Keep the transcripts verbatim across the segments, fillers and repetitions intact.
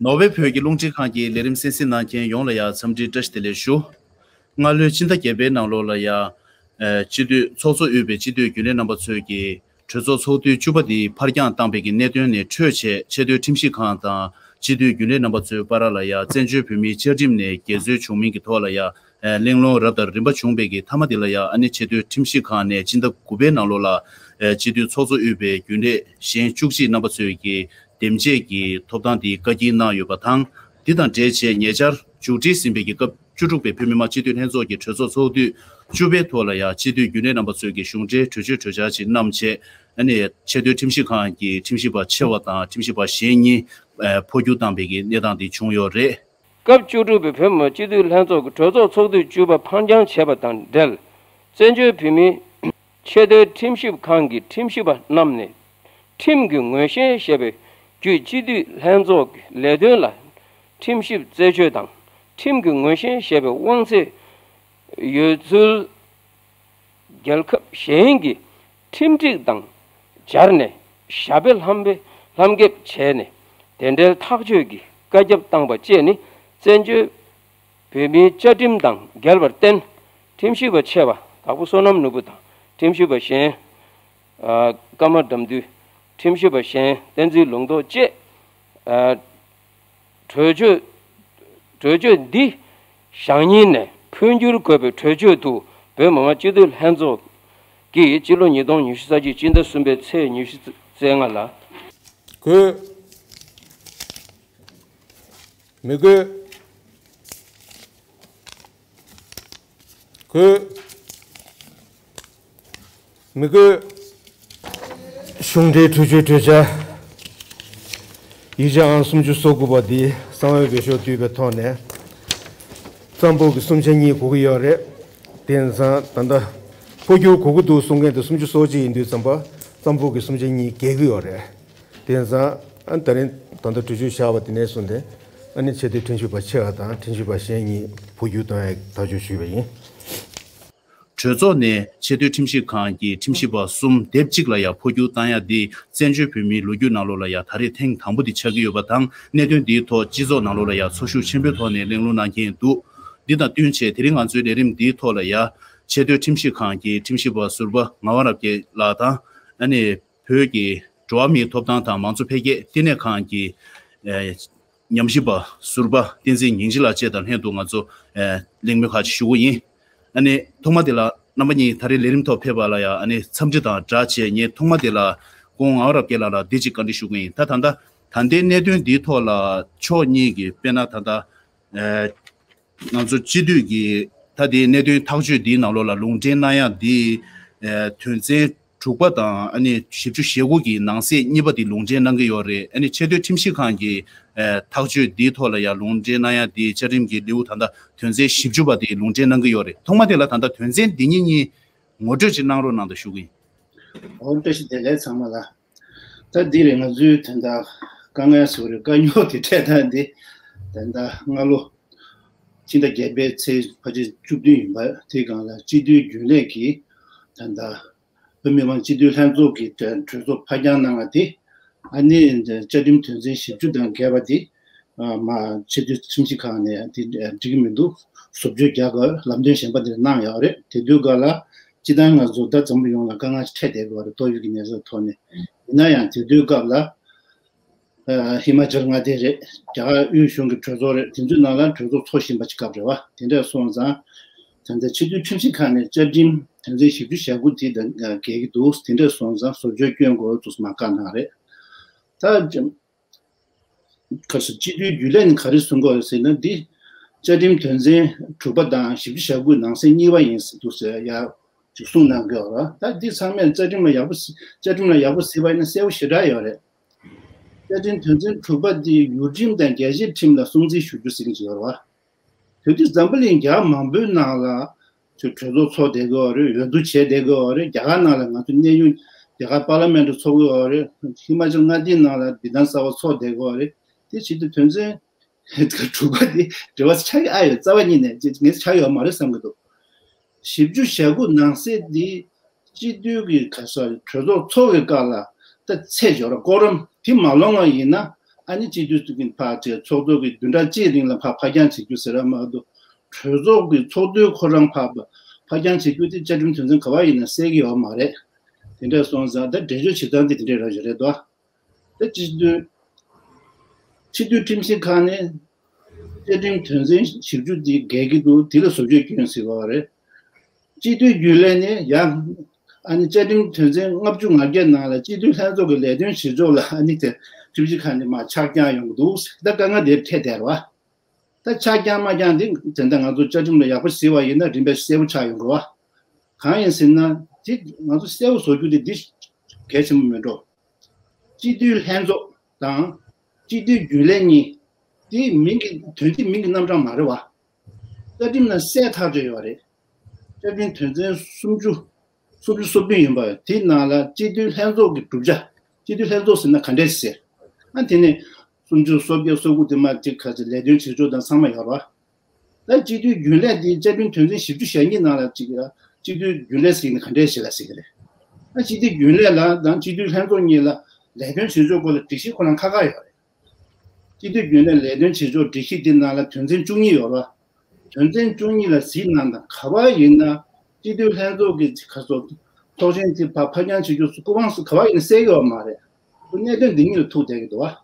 ནོར་ཝེ་བོད་ཀྱི་རླུང་འཕྲིན་ཁང་གི་ལས་རིམ་གསན་གཟིགས་གནང་མཁན་ཡོངས་ལ་ཡང་འཚམས་འདྲི་བཀྲ་ཤིས་བདེ་ལེགས་ཞུ། སྔ་ལོའི་ཕྱི་ཟླ་བརྒྱད་པའི་ནང་ལོགས་ལ་ཡང་། ཨ། སྤྱི་འཐུས་ཚོགས་གཙོ་དབུས་པའི་སྤྱི་འཐུས་རྒྱུན་ལས་རྣམ་པ་ཚོས་ཀྱིས་གྲོས་ཚོགས་ཚོགས་དུས་བཅུ་པ་འདི་ཕར་འགྱངས་བཏང་པའི་གི་གནད་དོན་ནས་འཕྲོས་བྱས་ཆེས་མཐོའི་ཁྲིམས་ཞིབ་ཁང་དང་སྤྱི་འཐུས་རྒྱུན་ལས་རྣམ་པ་ཚོའི་བར་ལ་ཡང་བཙན་བྱོལ་བོད་མིའི་བཅའ་ཁྲིམས་ནས་འགལ་འཛོལ་བྱུང་མིན་གྱི་ཐོག་ལ་ཡང་། ཨ། གླེང་སློང་རབ་དང་རིམ་པ་བྱུང་བའི་གི་མཐའ་མ་དེ་ལ་ཡང་ཨ་ནི་ཆེས་མཐོའི་ཁྲིམས་ཞིབ་ཁང་ནས་སྤྱི་ཟླ་དགུ་པའི་ནང་ལོགས་ལ། ཨ། སྤྱི་འཐུས་ཚོགས་གཙོ་དབུས་པའི་རྒྱུན་ལས་གཞན་བཅུ་གཅིག་རྣམ་པ་ཚོས་ཀྱི་འདེམས་བྱེད་ཀྱི་ཐོབ་ཐང་དེ་བཀའ་འཁྱེར་གནང་ཡོད་པ་དང་། འདི་དང་འབྲེལ་བྱས་ཉེ་ཆར་མཇུག་སྒྲིལ་ཟིན་པའི་གི་སྐབས་བཅུ་དྲུག་པའི་བོད་མི་མང་སྤྱི་འཐུས་ལྷན་ཚོགས་ཀྱི་གྲོས་ཚོགས་ཚོགས་དུས་བཅུ་པའི་ཐོག་ལ་ཡང་སྤྱི་འཐུས་རྒྱུན་ལས་རྣམ་པ་ཚོས་ཀྱི་གཞུང་འབྲེལ་གྲོས་ཆོད་གྲོས་འཆར་ཅིག་བསྣམས་བྱས། ཨ་ནི་ཆེས་མཐོའི་ཁྲིམས་ཞིབ་ཁང་གི་ཁྲིམས་ཞིབ་པ་ཆེ་བ་དང་ཁྲིམས་ཞིབ་པ་གཞན་གཉིས། ཨ། འཕོ་འགྱུར་བཏང་པའི་གི་གནས་སྟངས་དེ་བྱུང་ཡོད་རེད། སྐབས་བཅུ་དྲུག་པའི་བོད་མི་མང་སྤྱི་འཐུས་ལྷན་ཚོགས་ཀྱི་གྲོས་ཚོགས་ཚོགས་དུས་བཅུ་པ་ཕར་འགྱངས་བྱས་པ་དང་འབྲེལ། བཙན་བྱོལ་བོད་མིའི་ཆེས་མཐོའི་ཁྲིམས་ཞིབ་ཁང་གི་ཁྲིམས་ཞིབ་པ་རྣམས་ནས་ཁྲིམས་ཀྱི་ངོས་བཞེས་ཞེས་པའི་བརྒྱུད་སྤྱི་འཐུས་ལྷན་ཚོགས་ཀྱི་ལས་དོན་ལ་ཁྲིམས་ཞིབ་རྩད་གཅོད་དང་ཁྲིམས་ཀྱི་ངོས་བཞེས་ཞེས་པའི་དབང་ཚད་ཡོད་ཚུལ། རྒྱལ་ཁབ་གཞན་གྱི་ཁྲིམས་སྒྲིག་དང་སྦྱར་ནས་ཞབས་པད་ལྷམ་པའི་ལྷམ་འགེབས་བྱས་ནས་དེ་འབྲེལ་ཐག་གཅོད་ཀྱི་བཀའ་ཁྱབ་བཏང་པ་བཅས་ནི་བཙན་བྱོལ་བོད་མིའི་བཅའ་ཁྲིམས་དང་འགལ་བར་བརྟེན། ཁྲིམས་ཞིབ་པ་ཆེ་བ་དྭགས་པོ་བསོད་ནམས་ནོར་བུ་དང་ཁྲིམས་ཞིབ་པ་གཞན། ཨ། ཀརྨ་དགྲ་འདུལ། ཁྲིམས་ཞིབ་པ་གཞན་བསྟན་འཛིན་ལུང་རྟོགས་བཅས། ཨ། གྲོས་ཆོད། གྲོས་ཆོད་འདི་བཞག་ཉིན་ནས་འཕོ་འགྱུར་དགོས་པའི་གྲོས་ཆོད་དུ་བོད་མི་མང་སྤྱི་འཐུས་ལྷན་ཚོགས་ཀྱིས་སྤྱི་ལོ་ཉིས་སྟོང་ཉི་ཤུ་རྩ་གཅིག་སྤྱི་ཟླ་གསུམ་པའི་ཚེས་ཉི་ཤུ་རྩ་ལྔ་ལ། དགོས། མི་དགོས། དགོས། མི་དགོས། གཞུང་འབྲེལ་གྲོས་ཆོད་གྲོས་འཆར་ཡིག་ཆ་ཨང་སུམ་ཅུ་སོ་དགུ་པ་འདི་གསང་བའི་འོས་ཤོག་བསྡུས་པའི་ཐོག་ནས་རྩ་འབོར་གྱི་གསུམ་ཆ་གཉིས་དགོས་ཀྱི་ཡོད་རེད། དེ་ཙང་ད་ལྟ་འཕོ་འགྱུར་དགོས་ཀྱི་འདུག་གསུང་མཁན་དེ་སུམ་ཅུ་སོ་གཅིག་ཡིན་དུས་ཙམ་པ་རྩ་འབོར་གྱི་གསུམ་ཆ་གཉིས་བརྒལ་གྱི་ཡོད་རེད། དེ་ཙང་ཨ་ད་རིང་ད་ལྟ་གྲོས་ཆོད་བཞག་པ་དེ་ནས་བཟུང་སྟེ་ཨ་ནི་ཆེས་མཐོའི་ཁྲིམས་ཞིབ་པ་ཆེ་བ་དང་ཁྲིམས་ཞིབ་པ་གཞན་གཉིས་འཕོ་འགྱུར་གཏོང་ཡའི་ཐག་གཅོད་ཞུས་པ་ཡིན། གྲོས་ཚོགས་ནས་ཆེས་མཐོའི་ཁྲིམས་ཞིབ་ཁང་གི་ཁྲིམས་ཞིབ་པ་གསུམ་སྡེབ་གཅིག་ལ་ཡང་འཕོ་འགྱུར་བཏང་ཡ་འདི་བཙན་བྱོལ་བོད་མིའི་ལོ་རྒྱུས་ནང་ལོགས་ལ་ཡང་ད་རེས་ཐེངས་དང་པོ་འདི་ཆགས་ཀྱི་ཡོད་པ་དང་། གནད་དོན་འདིའི་ཐོག་སྤྱི་ཚོགས་ནང་ལོགས་ལ་ཡང་ཚོར་ཤུགས་ཆེན་པོའི་ཐོག་ནས་གླེང་སློང་གནང་མཁན་འདུག་འདི་དང་བསྟུན་བྱས་དེ་རིང་ང་ཚོའི་ལས་རིམ་འདིའི་ཐོག་ལ་ཡང་ཆེས་མཐོའི་ཁྲིམས་ཞིབ་ཁང་གི་ཁྲིམས་ཞིབ་པ་ཟུར་པ་ངག་དབང་རབ་རྒྱས་ལགས་དང་། ཨ་ནི་བོད་ཀྱི་འགྲོ་བ་མིའི་ཐོབ་ཐང་དང་མང་གཙོ་འཕེལ་རྒྱས་ལྟེ་གནས་ཁང་གི་ཨ་ཉམས་ཞིབ་པ་ཟུར་པ་བསྟན་འཛིན་ཉིན་བྱེད་ལགས་བཅས་དང་ལྷན་དུ་ང་ཚོ་ཨ་གླེང་མོལ་ཁག་ཅིག་ཞུ་གི་ཡིན། ཨ་ནི་ཐོག་མ་དེ་ལ་རྣམ་པ་གཉིས་ད་རེས་ལས་རིམ་ཐོག་ཕེབས་པ་ལ་ཡང་ཨ་ནི་འཚམས་འདྲི་དང་སྦྲགས་བྱས། ངས་ཐོག་མ་དེ་ལ་སྐུ་ངག་དབང་རབ་རྒྱས་ལགས་ལ་འདི་གཅིག་བཀའ་འདྲི་ཞུ་གི་ཡིན། ད་ད་ལྟ་ད་ལྟའི་གནད་དོན་འདིའི་ཐོག་ལ་ཕྱོགས་གཉིས་ཀྱིས་དཔེར་ན་ད་ལྟ་ཨ་ང་ཚོ་སྤྱི་འཐུས་ཀྱིས་ད་ལྟའི་གནད་དོན་ཐག་གཅོད་འདིའི་ནང་ལོགས་ལ་ལུང་འདྲེན་གནང་ཡ་འདི་ཨ་དོན་ཚན་དྲུག་པ་དང་ཨ་ནི་བཞི་བཅུ་ཞེ་དགུ་གི་ནང་གསེས་གཉིས་པ་དེ་ལུང་འདྲེན་གནང་གི་ཡོད་རེད། ཨ་ནི་ཆེས་མཐོའི་ཁྲིམས་ཞིབ་ཁང་གི་ཨ་ཐག་གཅོད་འདིའི་ཐོག་ལ་ཡང་ལུང་འདྲེན་གནང་ཡ་དེ་བཅའ་ཁྲིམས་ཀྱི་ལེའུ་ད་ལྟ་དོན་ཚན་བཞི་བཅུ་པ་དེ་ལུང་འདྲེན་གནང་གི་ཡོད་རེད། ཐོག་མ་དེ་ལ་ད་ལྟ་དོན་ཚན་འདི་གཉིས་གཉིས་ངོ་སྤྲོད་ཅིག་གནང་རོགས་གནང་དང་ཞུ་གི་ཡིན། འོ་བཀྲ་ཤིས་བདེ་ལེགས་ཚང་མ་ལ། ད་འདི་རེད་ང་ཚོའི་དོན་དག་དཀའ་ངལ་བཟོ་རེད། དཀའ་རྙོག་དེ་འཕྲད་སྟངས་འདི་ད་ལྟ་སྔ་ལོ་ཕྱི་ཟླ་བརྒྱད་པའི་ཚེས་ཕལ་ཆེར་བཅུ་བདུན་ཡིན་པ་དེའི་སྒང་ལ་སྤྱི་འཐུས་རྒྱུན་ལས་ཀྱིས་ད་ལྟ་བོད་མི་མང་སྤྱི་འཐུས་ལྷན་ཚོགས་ཀྱི་གྲོས་ཚོགས་ཕར་འགྱངས་གནང་བ་དེ་ཨ་ནི་བཅའ་ཁྲིམས་དོན་ཚན་བཞི་བཅུ་དང་འགལ་བ་དེ་མ་ཆེས་མཐོའི་ཁྲིམས་ཞིབ་ཁང་ནས་དེ་འགྲིག་གི་མི་འདུག་བཟོ་བཅོས་རྒྱག་དགོས་ལམ་སྟོན་གཞན་པ་དེ་གནང་ཡོད་རེད། དེ་དུས་སྐབས་ལ་སྤྱི་བཏང་ང་ཚོ་ད་འཛམ་བུ་གླིང་ལ་དཀའ་ངལ་འཕྲད་བསྡད་དགོས་རེད། ཏོག་དབྱིབས་ཀྱི་ནད་གཞི་ཐོག་ནས་ཡིན་ན་ཡང་དེ་དུས་སྐབས་ལ། ཧི་མ་ཅལ་མངའ་སྡེ་རེད། རྒྱ་གར་དབུས་གཞུང་གི་གྲོས་ཚོགས་རེད། དེ་ཚོའི་ནང་ལ་གྲོས་ཚོགས་ཚོགས་བཞིན་པ་ཅིག་སྐབས་རེད་བ། དེ་འདྲ་སོང་ཙང་། ད་ལྟ་སྤྱི་འཐུས་ཁྲིམས་ཞིབ་ཁང་ནས་བཅའ་ཁྲིམས་དོན་ཚན་བཞི་བཅུ་ཞེ་དགུ་དེ་དང་འགལ་གྱི་འདུག་དེ་འདྲ་སོང་ཙང་བཟོ་བཅོས་སྐྱོན་དགོས་ཚུལ་མ་བཀའ་གནང་རེད། ད་ཁ་སང་སྤྱི་འཐུས་རྒྱུན་ལས་ནས་ག་རེ་གསུང་གི་ཡོད་ཟེར་ན། འདི་བཅའ་ཁྲིམས་དོན་ཚན་དྲུག་པ་དང་བཞི་བཅུ་ཞེ་དགུ་ནང་གསེས་གཉིས་པ་ཡིན་ཟེར་འདུག་ཟེར་ཡ་ཅིག་གསུངས་གནང་གི་ཡོད་རེད། ད་འདི་ཚང་མས་བཅའ་ཁྲིམས་ལ་ཡག་པོ་གཟིགས། བཅའ་ཁྲིམས་ལ་ཡག་པོ་གཟིགས་པ་ཡིན་ན་གསལ་པོ་ཞེ་དྲག་ཡོད་རེད། བཅའ་ཁྲིམས་དོན་ཚན་དྲུག་པ་འདི་ཡུལ་ཁྲིམས་དང་རྒྱལ་སྤྱིའི་ཁྲིམས་ལ་སྲུང་བརྩི་ཞུ་རྒྱུ་ཟེར་གྱི་ཡོད་རེད་བ། དེ་དུས་འཛམ་བུ་གླིང་རྒྱལ་ཁབ་མང་པོའི་ནང་ལ་ཚོས་གྲོས་ཚོགས་ཚོགས་བསྡད་ཀྱི་ཡོད་རེད། འོས་བསྡུ་བྱས་བསྡད་ཀྱི་ཡོད་རེད། རྒྱ་གར་ནང་ལ་ང་ཚོ་གནས་དབྱུང་རྒྱ་གར་པར་ལི་མེན་ཊི་ཚོགས་ཀྱི་ཡོད་རེད། ཧི་མ་ཅལ་མངའ་སྡེའི་ནང་ལ་བི་དྷན་སར་བྷ་ཚོགས་བསྡད་ཀྱི་ཡོད་རེད། དེ་བྱེད་དུས་དོན་ཚན་དྲུག་པ་དེ་འབྲེལ་བ་ཆགས་ཀྱི་ཨ་ཡོད་རྩ་བ་ཉིད་ནས་ངས་ཆགས་ཡོད་མ་རེད་བསམ་གྱི་འདུག་བཞི་བཅུ་ཞེ་དགུ་ནང་གསེས་འདི་སྤྱི་འཐུས་ཀྱི་ག་ས་གྲོས་ཚོགས་ཚོགས་ཀྱི་སྐབས་ལ་ད་ཚད་འཇོག་ར་ཀོ་རམ་དེ་མ་ལོངས་པ་ཡིན་ན་ ཨ་ནི་སྤྱི་འཐུས་ཀྱི་ཕར་བྱས་ཚོགས་གཙོ་གི་བདུན་ཕྲག་གཅིག་རིང་ལ་ཕར་ཕར་འགྱངས་བྱེད་རྒྱུ་ཟེར་བ་མ་གཏོགས། གྲོས་ཚོགས་ཀྱི་ཚོགས་དུས་ཁོ་རང་ཕར་ཕར་འགྱངས་བྱེད་རྒྱུ་དེ་བཅའ་ཁྲིམས་དོན་ཚན་ག་བ་ཡིན་ན་གསལ་གྱི་ཡོད་མ་རེད། དེ་འདྲ་སོང་ཙང་ད་འགྲེལ་བརྗོད་བྱེད་སྟངས་དེ་དེ་འདྲ་རང་ཞིག་རེད་དོ། ད་སྤྱི་འཐུས། སྤྱི་འཐུས་ཁྲིམས་ཞིབ་ཁང་ནས་བཅའ་ཁྲིམས་དོན་ཚན་བཞི་བཅུ་དེ་འགལ་གྱི་འདུག་དེ་ལ་བཟོ་བཅོས་སྐྱོན་ཟེར་བ་རེད། སྤྱི་འཐུས་རྒྱུན་ལས་ནས་ཡང་ཨ་ནི་བཅའ་ཁྲིམས་དོན་ཚན་ལྔ་བཅུ་ང་བརྒྱད་ནང་ལ་སྤྱི་འཐུས་ལྷན་ཚོགས་ཀྱི་ལས་དོན་བྱེད་ཕྱོགས་ལ་ཨ་ནི་དེ་ཁྲིམས་ཞིབ་ཁང་ནས་མར་ཆག་རྐྱང་ཡོང་གི་འདུག་ད་དཀའ་ངལ་དེ་འཕྲད་བསྡད་རེད་བ། ད་ཆག་རྐྱང་མ་རྐྱང་དེ་དེ་འདྲ་ང་ཚོ་བཅའ་ཁྲིམས་ལ་ཡག་པོ་གཟིགས་པ་ཡིན་ན་རིམ་པས་གསལ་པོ་ཆགས་ཡོང་གི་རེད་བ། གང་ཡིན་ཟེར་ན་དེ་ང་ཚོ་གསལ་པོ་བཟོ་རྒྱུ་དེ་འདི་གལ་ཆེན་པོ་མེད་འགྲོ། སྤྱི་འཐུས་ལྷན་ཚོགས་དང་སྤྱི་འཐུས་རྒྱུན་ལས་གཉིས་དེ་མིང་གི་དོན་གཅིག་མིང་གི་རྣམ་གྲངས་མ་རེད་བ། རྩ་ཁྲིམས་ནང་གསལ་ཐག་ཆོད་ཡོད་རེད། བཅའ་ཁྲིམས་དོན་ཚན་སུམ་ཅུ། སུམ་ཅུ་སོ་བདུན་ཡིན་པ། དེའི་ནང་ལ་སྤྱི་འཐུས་ལྷན་ཚོགས་ཀྱི་གྲུབ་ཆ། སྤྱི་འཐུས་ལྷན་ཚོགས་ཟེར་ན་ག་འདྲས་ཟེར། ཨ་དེ་ནས་སུམ་ཅུ་སོ་བརྒྱད་སོ་དགུ་དེ་མ་གཅིག་ཁ་ཅིག་ལས་དོན་བྱེད་ཕྱོགས་དང་ཚང་མ་ཡོད་རེད་བ། ད་སྤྱི་འཐུས་རྒྱུན་ལས་དེ་བཅའ་ཁྲིམས་དོན་ཚན་བཞི་བཅུ་ཞེ་གཉིས་ནང་ལ་གཅིག་ལ་སྤྱི་འཐུས་རྒྱུན་ལས་ཟེར་ན་ག་འདྲས་ཞིག་ལ་ཟེར་གི་རེད། ད་སྤྱི་འཐུས་རྒྱུན་ལས་ལ་དང་སྤྱི་འཐུས་ལྷན་ཚོགས་གཉིས་ལ་ལས་དོན་བྱེད་ཕྱོགས་སྐོར་ལ་སྒྲིག་གཞི་ཁོ་རང་ཁ་ཁ་ཡོད་རེད། སྤྱི་འཐུས་རྒྱུན་ལས་ལས་དོན་བྱེད་ཕྱོགས་སྒྲིག་གཞི་འདི་ནང་ལ་དོན་ཚན་བཅུ་གཉིས་ཡོད་རེད། དོན་ཚན་བཅུ་གཉིས་ལ་གཟིགས་གནང་དང་ག་པར་ཡིན་ན་སྤྱི་འཐུས་ལྷན་ཚོགས་ཀྱི་ཁ་སོ་ཚོགས་ཆེན་དེ་ཕར་ཕར་འགྱངས་བྱེད་རྒྱུ་སྐུ་དབང་སུ་ག་པར་ཡིན་ན་གསལ་གི་ཡོད་མ་རེད། ཁོ་གནད་དོན་འདི་གཉིས་ལ་ཐུག་བསྡད་ཀྱི་འདུག་བ།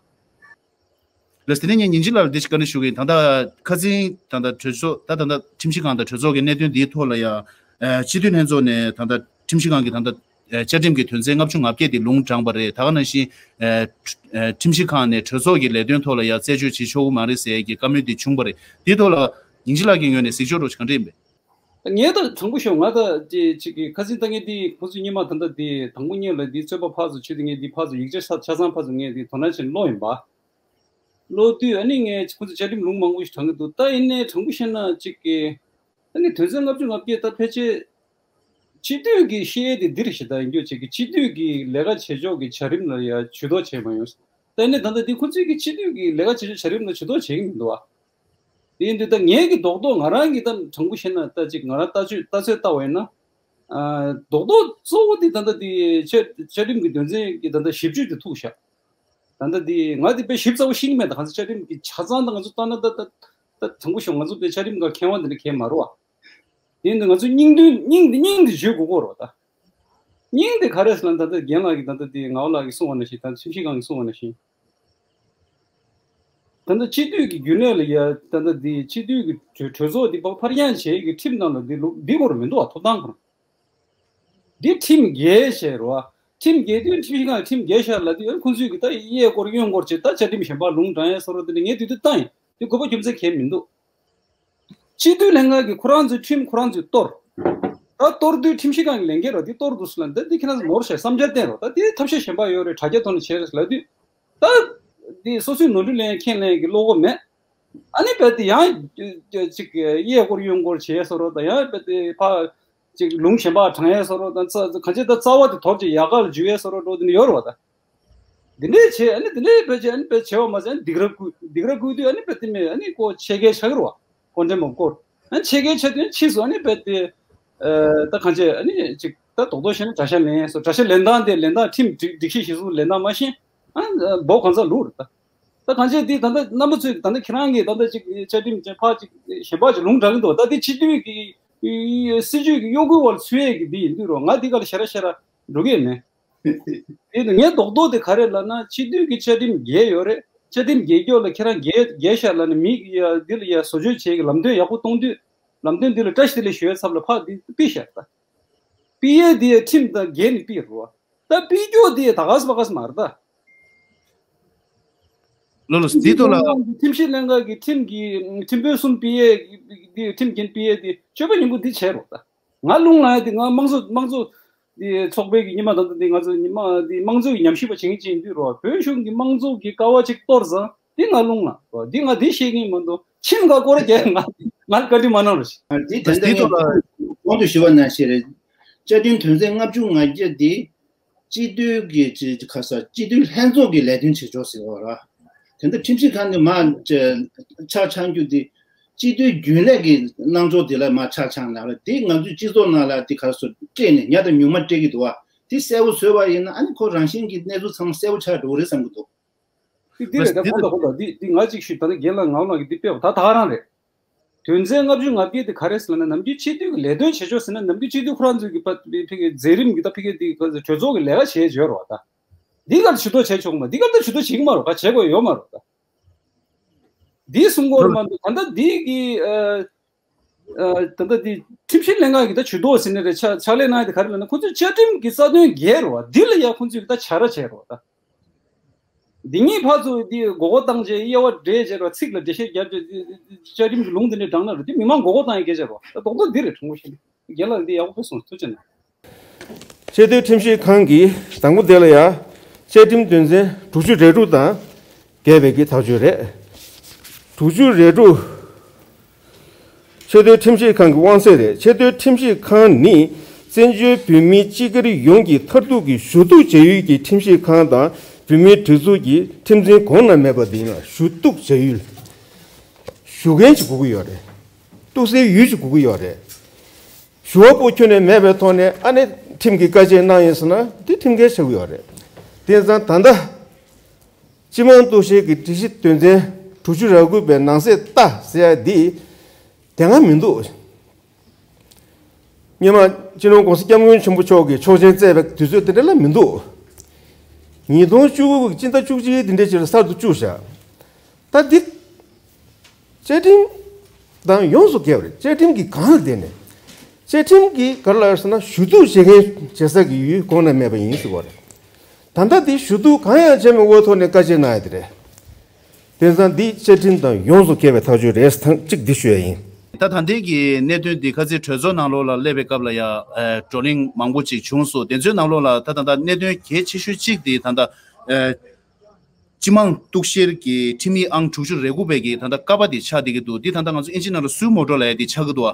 ལགས་དེ་ནས་ངས་ཉིན་གཅིག་ལ་འདི་ཞིག་བཀའ་འདྲི་ཞུ་གི་ཡིན། ད་ལྟ་ཁ་སང་ད་ལྟ་གྲོས་ཚོགས་ད་ད་ལྟ་ཁྲིམས་ཞིབ་ཁང་དང་གྲོས་ཚོགས་ཀྱི་གནད་དོན་འདིའི་ཐོག་ལ་ཡང་སྤྱི་འཐུས་ལྷན་ཚོགས་ནས་ད་ལྟ་ཁྲིམས་ཞིབ་ཁང་གི་ད་ལྟ་བཅའ་ཁྲིམས་ཀྱི་དོན་ཚན་ལྔ་བཅུ་ང་བརྒྱད་དེ་ལུང་དྲངས་པ་རེད། ད་ག་ནང་བཞིན་ཁྲིམས་ཞིབ་ཁང་ནས་གྲོས་ཚོགས་ཀྱི་ལས་དོན་ཐོག་ལ་ཡང་རྩད་གཅོད་བྱེད་ཆོག་གི་མ་རེད་ཟེར་གྱི་བཀའ་མོལ་དེ་བྱུང་པ་རེད། དེའི་ཐོག་ལ་ཉིན་གཅིག་ལགས་ཀྱི་ངོས་ནས་གཟིགས་ཕྱོགས་རོགས་ག་འདྲ་ཡིན་པས། ངས་ད་དྲང་པོ་ཞུ། ང་ད་ཅིག་ཅིག་གི་ཁ་སང་ད་ངས་འདི་ཁོ་ཚོས་སྔོན་མ་ད་ལྟ་འདི་དང་པོ་ཉིད་ལ་འདི་རྩོད་པ་ཕར་ཚུར་བྱས་ཏེ་ངས་འདི་ཕར་ཚུར་ཡིག་ཆ་ཆ་ཚང་ཕར་ཚུར་ངས་འདི་དོ་སྣང་བྱས་ནས་ཀློག་ཡིན་པ། ཀློག་དུས་ཨ་ནི་ངས་ཁོ་ཚོས་བཅའ་ཁྲིམས་ལུང་མང་པོ་ཞིག་དྲངས་ཀྱི་འདུག་ད་ཡིན་ནའི་དྲང་པོ་བཤད་ན་ཅིག་གི་ཨ་ནི་དོན་ཚན་ལྔ་བཅུ་ང་བརྒྱད་ད་ཕལ་ཆེར་སྤྱི་འཐུས་ཀྱི་བཤད་ཡས་དེ་འདི་རེད་ཞེ་དྲག་ཡིན་རྒྱུ་བྱེད་ཀྱི། སྤྱི་འཐུས་ཀྱི་ལས་ཀ་བྱེད་ཕྱོགས་ཀྱི་བྱ་རིམ་ལ་ཡ་ཇུས་གཏོགས་བྱས་མ་ཡོང་། ད་ནི་ད་ལྟ་འདི་ཁོ་ཚོས་ཀྱི་སྤྱི་འཐུས་ཀྱི་ལས་ཀ་བྱེད་ཕྱོགས་བྱ་རིམ་ལ་ཇུས་གཏོགས་བྱེད་ཀྱི་མི་འདུག་བ། དེ་ཡིན་དུས་ད་ངས་ཀྱི་རྡོག་རྡོག་ང་རང་གི་ད་དྲང་པོ་བཤད་ན་ད་ཅིག་ང་རང་ལྟ་ཚུལ་ལྟ་ཚུལ་ལྟ་བ་ཡིན་ན། ཨ་རྡོག་རྡོག་གཙོ་བོ་དེ་ད་ལྟ་དེ་བཅའ་བཅའ་ཁྲིམས་ཀྱི་དོན་ཚན་གྱི་ད་ལྟ་བཞི་བཅུ་དེ་ཐུག་བཞག་ད་ལྟ་དེ་ང་དེ་དཔེ་ཞིབ་ཚགས་པོ་ཤེས་ཀྱི་མེད། ད་གང་ཟེར་བཅའ་ཁྲིམས་ཀྱི་ཆ་ཚང་ད་ང་ཚོ་ལྟ་ན་ད་ད་ད་དྲང་པོ་ཞུ་ང་ཚོ་དཔེ་བཅའ་ཁྲིམས་ཀྱི་མཁས་དབང་དེ་འདྲ་གང་ཡང་མ་རེད་བ། དེ་ཡིན་དུས་ང་ཚོས་སྙིང་དོན་སྙིང་འདི་སྙིང་འདི་བརྗོད་དགོས་ཀྱི་རེད་ད། སྙིང་འདི་ག་རེ་ཟེར་ན་ད་ལྟ་རྒན་ལགས་ཀྱིས་ད་ལྟ་དེ་ངག་དབང་ལགས་ཀྱིས་གསུངས་པ་ནང་བཞིན་ད་ཁྲིམས་ཞིབ་ཁང་གིས་གསུངས་པ་ནང་བཞིན། ད་ལྟ་སྤྱི་འཐུས་ཀྱི་རྒྱུན་ལས་ལ་ཡ་ད་ལྟ་དེ་སྤྱི་འཐུས་ཀྱི་གྲོས་གྲོས་ཚོགས་འདི་ཕར་ཕར་འགྱངས་བྱེད་ཀྱི་ཁྲིམས་ནང་ལ་འདི་ལུགས་འདི་སྐོར་མི་འདུག་བ། ཐོབ་ཐང་སྐོར་འདི་ཁྲིམས་འགལ་བྱས་རེད་བ། ཁྲིམས་འགལ་དུས་ཁྲིམས་ཞིབ་ཁང་གིས་ཁྲིམས་འགལ་ཤག་ལབ་དུས་ཁོང་ཚོས་ཀྱི་ད་གཡས་སྐོར་གཡོན་སྐོར་བྱས་ད་བཅའ་ཁྲིམས་གཞན་པ་ལུང་དྲངས་ཡས་བཟོ་འདྲ་དེ་འདྲ་ངས་དེ་དུས་བཏང་ཡིན། དེ་དགོས་པ་རྒྱུ་མཚན་གང་ཡང་མི་འདུག་སྤྱི་འཐུས་ལྷན་ཁང་གིས་ཁོ་རང་ཚོའི་ཁྲིམས་ཁོ་རང་ཚོས་གཏོར། ད་གཏོར་དུས་ཁྲིམས་ཞིབ་ཁང་གི་ལས་འགན་རེད་བ། འདི་གཏོར་འདུག་ཟེར་ལབ་འདི་འདི་ཁྱེད་རང་ཚོ་ནོར་བྱས་བསམ་འཆར་བསྟན་རོགས། ད་འདི་ཐབས་ཤེས་གཞན་པ་ཡོད་རེད། དྲ་རྒྱ་ཐོག་ནས་བྱས་རེད་ལབ་དུས། ད་འདི་སོ་སོའི་ནོར་འཁྲུལ་ལེན་ཁས་ལེན་གྱི་བློ་ཁོག་མེད། ཨ་ནི་རྦད་དེ་ཡང་ཅིག་གཡས་སྐོར་གཡོན་སྐོར་བྱས་བཟོ་འདྲ་དང་ཡང་རྦད་དེ་ཕར་ཅིག་ལུང་གཞན་པ་དྲངས་ཡས་བཟོ་འདྲ་དང་། ཚ་གང་ཅི་ད་རྩ་བ་དེ་དོར་ཅིག་ཡག་ག་ལ་འཇུ་ཡས་བཟོ་འདྲ་འདི་འདྲ་ཡོད་རེད་བ། ད། འདི་འདྲས་བྱས། ཨ་ནི་འདི་འདྲས་བེད་སྤྱད། ཨ་ནི་བེད་སྤྱད་པ་མ་ཟད་སྡིགས་ར་བསྐུལ། སྡིགས་ར་བསྐུལ་དུས་ཨ་ནི་རྦད་དེ་མེད། ཨ་ནི་ཁོ་ཆད་གེ་ཆགས་ཀྱི་རེད་བ། Contempt of court། ཨ་ནི་ཆད་གེ་ཆགས་དུས་ཕྱིས་སུ་ཨ་ནི་རྦད་དེ། ཨ་ད་གང་བྱས། ཨ་ནི་ཅིག་ད་རྡོག་རྡོག་བཤད་ན་དགྲ་ཤ་ལེན་སོ། དགྲ་ཤ་ལེན་སྟངས་དེ་ལེན་སྟངས་ཁྲིམས་སྒྲིག་སྒྲིག་གཞི་གཞིར་བཟུང་ལེན་སྟངས་མ་ཤེས། ཨ་འབོ་གང་ཚ་ལུག་རེད་ད། ད་གང་བྱས་དེ་ད་ལྟ་རྣམ་པ་ཚོས་ད་ལྟ་ཁྱེད་རང་གིས་ད་ལྟ་ཅིག་བཅའ་ཁྲིམས་ཅན་ཕར་ཅིག་གཞན་པ་ཅིག་ལུང་དྲངས་ཀྱི་འདུག་ད་དེ་སྤྱི་འཐུས་ཀྱི་སྲིད་བྱུས་ཀྱི་གཡོ་འགུལ་བར་ཚུད་ཡས་ཀྱི་འདི་ཡིན་དུས་རོ། ང་འདི་ག་ལ་ཞེ་དྲག་ཞེ་དྲག་འགྲོ་གི་ཡོད་མེད། དེ་ནི་ངའི་རྡོག་རྡོག་དེ་ག་རེ་ལབ་ན། སྤྱི་འཐུས་ཀྱི་བཅའ་ཁྲིམས་འགལ་ཡོད་རེད། བཅའ་ཁྲིམས་འགལ་རྒྱུ་ལ་ཁྱེད་རང་འགལ་འགལ་ཤག་ལབ་ནས་མི་ཡ་འདི་ལ་ཡ་བཟོ་བཅོས་བྱེད་ཀྱི་ལམ་སྟོན་ཡག་པོ་གཏོང་དུས། ལམ་སྟོན་འདི་ལ་བཀྲ་ཤིས་བདེ་ལེགས་ཞུ་བའི་ཚབ་ལ་ཕར་འདི་ཕུད་ཤག་ད། ཕུད་ཡས་འདི་ཡ་ཁྲིམས་དང་འགལ་ནས་ཕུད་རེད་བ། ད་ཕུད་རྒྱུ་འདི་ཡ་ད་ག་ས་པ་ག་ས་མ་རེད་ད། ལོ་ལོ་འདི་ཐོག་ལ། ཁྲིམས་ཞིབ་ལྷན་ཁང་གི་ཁྲིམས་ཀྱི་ཁྲིམས་དཔོན་གསུམ་ཕུད་ཡས་འདི་ཁྲིམས་འགལ་ཕུད་ཡས་འདི་སྤྱོད་པ་ཉེས་པོ་འདི་བྱས་རོགས་ད། ང་རླུང་ལངས་ཡ་དེ་ང་དམངས་གཙོ་དམངས་གཙོ་དེ་ཚོགས་པའི་གི་ཉི་མ་ད་ལྟ་དེ་ང་ཚོ་ཉི་མ་དེ་དམངས་གཙོ་གི་ཉམས་ཞིབ་པ་བྱེད་མཁན་ཅིག་ཡིན་དུས་རོ། བོད་གཞུང་གི་དམངས་གཙོ་གི་ཀ་བ་ཅིག་གཏོར་ཙང་དེ་ང་རླུང་ལངས་རོ། དེ་ང་དེ་ཤེས་ཀྱིན་མ་གཏོགས་ཁྲིམས་ཀ་སྐོར་རྒྱག་ང་ང་བཀའ་འདྲི་མ་གནང་རོ། ཞེས་དེ་ད་ལྟ་དེ་ངས་ཐོག་ལ་གོང་དུ་ཞུས་པ་ནང་བཞིན་རེད། བཅའ་ཁྲིམས་དོན་ཚན་ལྔ་བཅུ་ང་བརྒྱད་དེ། སྤྱི་འཐུས་ཀྱི་ཅི་ཁ་ས་སྤྱི་འཐུས་ལྷན་ཚོགས་ཀྱི་ལས་དོན་བྱེད་ཕྱོགས་ཟེར་བ་ར། དེ་འདྲ་ཁྲིམས་ཞིབ་ཁང་ནས་མར་ཆ་ཆགས་རྒྱུ་དེ་སྤྱི་འཐུས་རྒྱུན་ལས་ཀྱི་གནང་ཕྱོགས་དེ་ལ་མར་ཆ་ཆགས་ན་ར། དེ་ང་ཚོའི་སྤྱི་ཚོགས་ནང་ལ་དེ་ཁ་སོ་སྤྲད་ནས་ཉ་དང་ཉུང་མ་སྤྲད་ཀྱི་འདུག་བ། དེ་གསལ་པོ་བཟོས་པ་ཡིན་ན་ཨ་ནི་ཁོ་རང་བཞིན་གྱི་གནས་ཚུལ་ཚང་མ་གསལ་པོ་ཆགས་འགྲོ་གི་རེད་བསམ་གྱི་འདུག་འདི་འདི་རེད། ད་འདི་གོང་དང་གོང་དང་འདི་འདི་ང་གཅིག་ཞུས། ད་ལྟ་རྒན་ལགས་ངག་དབང་ལགས་ཀྱིས་འདི་སྤེལ་བ་ད་ད་ག་རང་རེད། དོན་ཚན་ལྔ་བཅུ་ང་བརྒྱད་དེ་ག་རེ་ཟེར་ན། ནམ་རྒྱུན་སྤྱི་འཐུས་ཀྱི་ལས་དོན་བྱེད་ཆོག་ཟེར་ན། ནམ་རྒྱུན་སྤྱི་འཐུས་ཁོ་རང་ཚོའི་གི་ཕ་ཕ་གི་མཛད་རིམ་གྱི་ད་ཕ་གི་འདི་གྲོས་ཚོགས་ཀྱི་ལས་ཀ་བྱེད་བྱོས་རོགས་ད། འདི་གར་ཇུས་གཏོགས་བྱེད་ཆོག་མ། འདི་གར་ད་ཇུས་གཏོགས་བྱེད་ཀྱི་མ་རོགས། ག་བྱེད་དགོས་ཡོད་མ་རོགས་ད། འདི་གསུང་གི་ཡོད་མ་འདུག་ད་ལྟ་འདི་གི་ཨ་ཨ་ད་ལྟ་འདི་ཁྲིམས་ཞིབ་ལྷན་ཁང་གི་ད་ཇུས་གཏོགས་ཟེར་ནི་རེད། ཕྱག་ཕྱག་ལས་གནང་ཡ་དེ་ག་རེ་ལབ་ན། ཁོ་ཚོས་བཅའ་ཁྲིམས་ཀྱི་རྩ་དོན་འགལ་རོགས། འདི་ལ་ཡ་ཁོ་ཚོས་ད་བྱ་ར་བྱེད་རོགས་ད། འདི་གཉིས་ཕར་ཚུར་འདི་མགོ་སྐོར་བཏང་བྱས། དབྱེ་བ་འབྱེད་བྱས་རོགས། ཚིག་ལ་འགྲེལ་བཤད་རྒྱབ་བྱས། བཅའ་ཁྲིམས་ཀྱི་ལུང་འདི་འདྲ་དྲངས་ན་རོགས། འདི་མི་མང་མགོ་སྐོར་བཏང་ཡ་སྐད་ཆ་རོགས། ད་རྡོག་རྡོག་འདི་རེད། དྲང་པོ་བཤད་ན། རྒན་ལགས་འདི་ཡག་པོ་ཕེབས་སོང་། ཐུགས་རྗེ་གནང་། ཆེས་མཐོའི་ཁྲིམས་ཞིབ་ཁང་གིས་དང་པོ་དེ་ལ་ཡ་བཅའ་ཁྲིམས་དོན་ཚན་དྲུག་ཅུ་རེ་དྲུག་དང་འགལ་བའི་གི་ཐག་གཅོད་རེད། དྲུག་ཅུ་རེ་དྲུག་ཆེས་མཐོའི་ཁྲིམས་ཞིབ་ཁང་གི་དབང་ཚད་རེད། ཆེས་མཐོའི་ཁྲིམས་ཞིབ་ཁང་ནི་བཙན་བྱོལ་བོད་མིའི་སྤྱི་སྒེར་ཡོངས་ཀྱི་མཐར་ཐུག་གི་ཞུ་གཏུག་བྱ་ཡུལ་གྱི་ཁྲིམས་ཞིབ་ཁང་དང་བོད་མིའི་སྒྲིག་འཛུགས་ཀྱི་ཁྲིམས་འཛིན་གོང་ན་མེད་པ་དེ་ཡིན་ལ། ཞུ་གཏུག་བྱ་ཡུལ། ཞུ་མཁན་ཅིག་དགོས་ཀྱི་ཡོད་རེད། གཏུག་སའི་ཡུལ་ཅིག་དགོས་ཀྱི་ཡོད་རེད། ཞུ་བ་པོ་ཁྱོན་ནས་མེད་པའི་ཐོག་ནས་ཨ་ནི་ཁྲིམས་ཀྱི་བཀའ་ཆད་གནང་ཡིན་ཟེར་ན་འདི་ཁྲིམས་འགལ་ཆགས་ཀྱི་ཡོད་རེད། དེ་ཙང་ད་ལྟ་སྤྱི་དམངས་གཏུག་བཤེར་གྱི་སྒྲིག་གཞི་དོན་ཚན་དྲུག་ཅུ་རེ་དགུ་པའི་ནང་གསེས་ལྟ་ཟེར་ཡ་འདི་དེ་སྔ་མི་འདུག་སྔོན་མ་སྤྱི་ནོར་༸གོང་ས་༸སྐྱབས་མགོན་ཆེན་པོ་མཆོག་གིས་ཆོག་མཆན་བསྩལ་བའི་དུས་ཚོད་དེ་འདྲ་ལ་མི་འདུག་ཉིས་སྟོང་བཅུ་དགུ་གི་སྤྱི་ཟླ་བཅུ་གཅིག་དེ་འདྲའི་ཕྱིར་གསར་དུ་བཅུག་བཞག་ད་འདི་བཅའ་ཁྲིམས་དང་ཡོངས་སུ་འགལ་བ་རེད། བཅའ་ཁྲིམས་ཀྱི་སྒང་ལ་བསྡད་ནས། བཅའ་ཁྲིམས་ཀྱི་ག་རེ་ལབ་ཟེར་ན། ཞུ་གཏུག་བྱེད་མཁན་བྱེད་ས་གི་ཡུལ་གོང་ན་མེད་པ་ཡིན་ཟེར་བ་རེད། ད་ལྟ་འདི་ཞུ་གཏུག་གང་ཡང་བྱས་མེད་འོག་ཐོག་ནས་བཀའ་ཆད་གནང་ཡ་དེ་རེད། དེང་སང་འདི་བཅའ་ཁྲིམས་དང་ཡོངས་སུ་འགལ་བའི་ཐག་གཅོད་རེད། ཐེངས་གཅིག་འདི་ཞུ་ཡ་ཡིན། ད་ད་ལྟའི་གི་གནད་དོན་འདི་ཁ་སང་གྲོས་ཚོགས་ནང་ལོགས་ལ་སླེབས་པའི་སྐབས་ལ་ཡ་ཨ་བགྲོ་གླེང་མང་པོ་ཅིག་བྱུང་སོང་། དེ་ཚོའི་ནང་ལོགས་ལ་ད་ད་ལྟ་གནད་དོན་གལ་ཆེ་ཤོས་གཅིག་དེ་ད་ལྟ་ཨ་སྤྱི་དམངས་གཏུག་བཤེར་གྱི་ཁྲིམས་ཡིག་ཨང་དྲུག་ཅུ་རེ་དགུ་པའི་གི་ད་ལྟ་ཀ་པ་དེ་ཆགས་བསྡད་ཀྱི་འདུག་འདི་ད་ལྟ་ང་ཚོ་ཨིན་ཇི་ནང་ལ་སུའུ་མོ་ཊོ་ལབ་ཡ་དེ་ཆགས་ཀྱི་འདུག་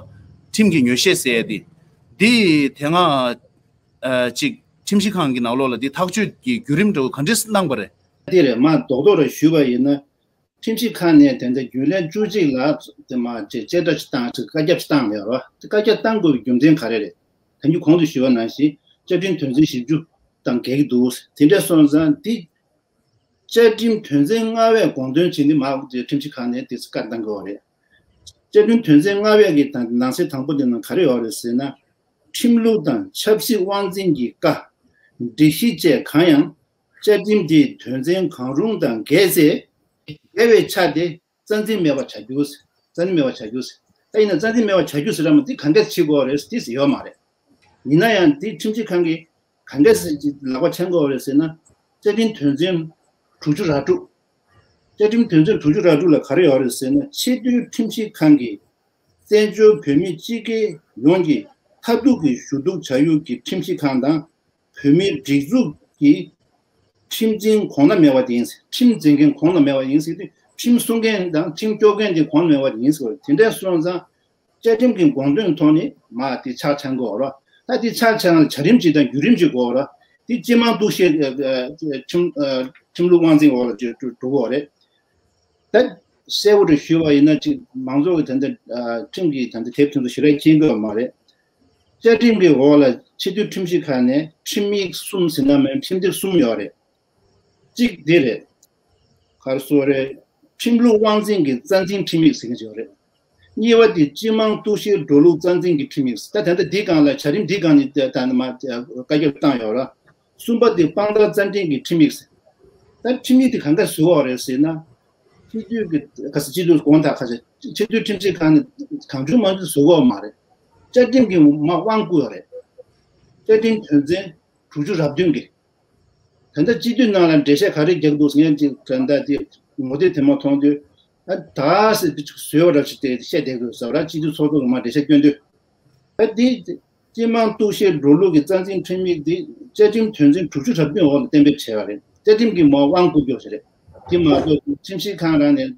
ཁྲིམས་ཀྱི་ཉོ་ཤས་ཟེར་ཡ་དེ། འདི་དེ་སྔ་ཨ་ཅིག་ཁྲིམས་ཞིབ་ཁང་གི་ནང་ལོགས་ལ་འདི་ཐག་གཅོད་ཀྱི་བརྒྱུད་རིམ་འདྲ་བོ་ག་འདྲས་གནང་པ་རེད། དེ་རེད། མ་རྡོག་རྡོག་རེ་ཞུས་པ་ཡིན་ན། ཁྲིམས་ཞིབ་ཁང་ནས་དེ་འདྲ་རྒྱུན་ལས་བཅུ་གཅིག་ལ་དེ་མ་ཅིག་བཅད་ཁྲ་ཅིག་བཏང་ཅིག་བཀའ་ཁྱབ་ཅིག་བཏང་ཡོད་རེད་བ། དེ་བཀའ་ཁྱབ་བཏང་དགོས་པའི་རྒྱུ་མཚན་ག་རེ་རེད། ད་ནི་གོང་དུ་ཞུས་པ་ནང་བཞིན་བཅའ་ཁྲིམས་དོན་ཚན་བཞི་བཅུ་དང་འགལ་གྱི་འདུག་དེ་འདྲ་སོང་ཙང་འདི་བཅའ་ཁྲིམས་དོན་ཚན་ལྔ་པའི་དགོངས་དོན་བྱས་ནས་མར་ཁྲིམས་ཞིབ་ཁང་ནས་དེ་བཀའ་བཏང་དགོས་པ་རེད། བཅའ་ཁྲིམས་དོན་ཚན་ལྔ་པའི་གི་དང་ནང་གསེས་དང་པོ་དེ་ནང་ག་རེ་ཡོད་རེད་ཟེར་ན། ཁྲིམས་ལུགས་དང་ཆབ་སྲིད་དབང་འཛིན་གྱི་བཀའ། སྒྲིག་གཞི་བཅས་གང་ཡང་བཅའ་ཁྲིམས་དེའི་དོན་ཚན་གང་རུང་དང་འགལ་ཚེ། འགལ་བའི་ཆ་དེ་རྩ་འཛིན་མེད་པར་བྱ་རྒྱུ། རྩ་འཛིན་མེད་པར་བྱ་རྒྱུ། ད་ཡིན་ན་རྩ་འཛིན་མེད་པར་བྱ་རྒྱུ་ཟེར་ཡ་མ་དེ་གང་འགལ་བྱེད་དགོས་རེད་དེ་ཟེར་ཡོད་མ་རེད། ཡིན་ན་ཡང་དེ་ཁྲིམས་ཞིབ་ཁང་གིས་གང་འགལ་ཟེར་ཅིག་ལག་པ་འཆང་དགོས་རེད་ཟེར་ན། བཅའ་ཁྲིམས་དོན་ཚན་དྲུག་ཅུ་རེ་དྲུག་བཅའ་ཁྲིམས་དོན་ཚན་དྲུག་ཅུ་རེ་དྲུག་ལ་ག་རེ་ཡོད་རེད་ཟེར་ན། ཆེས་མཐོའི་ཁྲིམས་ཞིབ་ཁང་གིས་བཙན་བྱོལ་བོད་མི་སྤྱི་སྒེར་ཡོངས་ཀྱི་མཐར་ཐུག་གི་ཞུ་གཏུག་བྱ་ཡུལ་གྱི་ཁྲིམས་ཞིབ་ཁང་དང་། བོད་མིའི་སྒྲིག་འཛུགས་ཀྱི་ཁྲིམས་འཛིན་གོང་ན་མེད་པ་དེ་ཡིན། ཁྲིམས་འཛིན་མཁན་གོང་ན་མེད་པ་ཡིན་ཟེར་དུས། ཁྲིམས་སྲུང་མཁན་དང་ཁྲིམས་སྐྱོང་མཁན་དེ་གོང་ན་མེད་པ་དེ་ཡིན་ཟེར་བ་དེ་འདྲ་སོང་ཙང་། བཅའ་ཁྲིམས་ཀྱི་དགོངས་དོན་ཐོག་ནས་མ་དེ་ཕྱག་འཆང་དགོས་ར། ད་དེ་ཕྱག་འཆང་ལ་བྱ་རིམ་གཅིག་དང་བརྒྱུད་རིམ་གཅིག་དགོས་ར། དེ་སྤྱི་དམངས་གཏུག་བཤེར་ཁྲིམས་ཁྲིམས་ལུགས་དབང་འཛིན་འོག་ལ་འགྲོ་དགོས་རེད། ད་གསལ་པོ་རེ་ཞུས་པ་ཡིན་ན། ཅིག་མང་ཚོགས་ཀྱི་ད་ལྟ་ཁྲིམས་ཀྱི་ད་ལྟ་དེབ་དེ་ཚོ་ཞེ་དྲག་མཁྱེན་གྱི་ཡོད་མ་རེད། བཅའ་ཁྲིམས་ཀྱི་འོག་ལ་ཆེས་མཐོའི་ཁྲིམས་ཞིབ་ཁང་ནས་ཁྲིམས་ཡིག་གསུམ་ཟེར་ན་མིན། ཁྲིམས་དེབ་གསུམ་ཡོད་རེད། གཅིག་འདི་རེད། ག་རེ་ཟེར་རེད། ཁྲིམས་ལུགས་དབང་འཛིན་གྱི་རྩ་འཛིན་ཁྲིམས་ཡིག་ཟེར་མཁན་ཅིག་ཡོད་རེད། གཉིས་པ་དེ་སྤྱི་དམངས་གཏུག་བཤེར་འགྲོ་ལུགས་རྩ་འཛིན་གྱི་ཁྲིམས་ཡིག་ད་ད་ལྟ་འདི་སྒང་ལ་བྱ་རིམ་འདི་སྒང་ནས་ད་ད་མ་བཀའ་ཁྱབ་བཏང་ཡོད་ར། གསུམ་པ་དེ་དཔང་རྟགས་རྩ་འཛིན་གྱི་ཁྲིམས་ཡིག་ད་ཁྲིམས་ཡིག་དེ་གང་ག་བཟོས་ཡོད་རེད་ཟེར་ན། སྤྱི་འཐུས་ཀྱི་ག་ས་སྤྱི་འཐུས་དགོངས་དག་ག་ས་ཆེས་མཐོའི་ཁྲིམས་ཞིབ་ཁང་ནས་གང་བྱུང་མང་བྱུང་བཟོས་ཡོད་མ་རེད། བཅའ་ཁྲིམས་ཀྱི་མ་དབང་བསྐུར་ཡོད་རེད། བཅའ་ཁྲིམས་དོན་ཚན་དྲུག་ཅུ་རེ་བདུན་གྱི། ད་ལྟ་སྤྱི་འཐུས་ནང་ལ་འགྲེལ་བཤད་ག་རེ་རྒྱག་འདུག་ཟེར་མཁན་ཅིག་ད་ལྟ་དེ་ངོ་དེབ་དེ་མ་མཐོང་དུས། ཨ་ད་ཟེར་དུས་ཅིག་བཟོས་པ་འདྲ་ཞིག་དེ་བཤད་བསྡད་དགོས་ཟེར་བ་ར། སྤྱི་འཐུས་ཚོགས་གཙོ་གི་མ་འགྲེལ་བཤད་སྐྱོན་དུས། ཨ་དེ་སྤྱི་དམངས་གཏུག་བཤེར་འགྲོ་ལུགས་ཀྱི་རྩ་འཛིན་ཁྲིམས་ཡིག་དེ་བཅའ་ཁྲིམས་དོན་ཚན་དྲུག་ཅུ་རེ་བདུན་འོག་ལ་གཏན་འབེབས་བྱས་པ་རེད། བཅའ་ཁྲིམས་ཀྱི་མ་དབང་བསྐུར་རྒྱུ་ཞིག་རེད། དེ་མ་གཏོགས་ཁྲིམས་ཞིབ་ཁང་རང་ནས་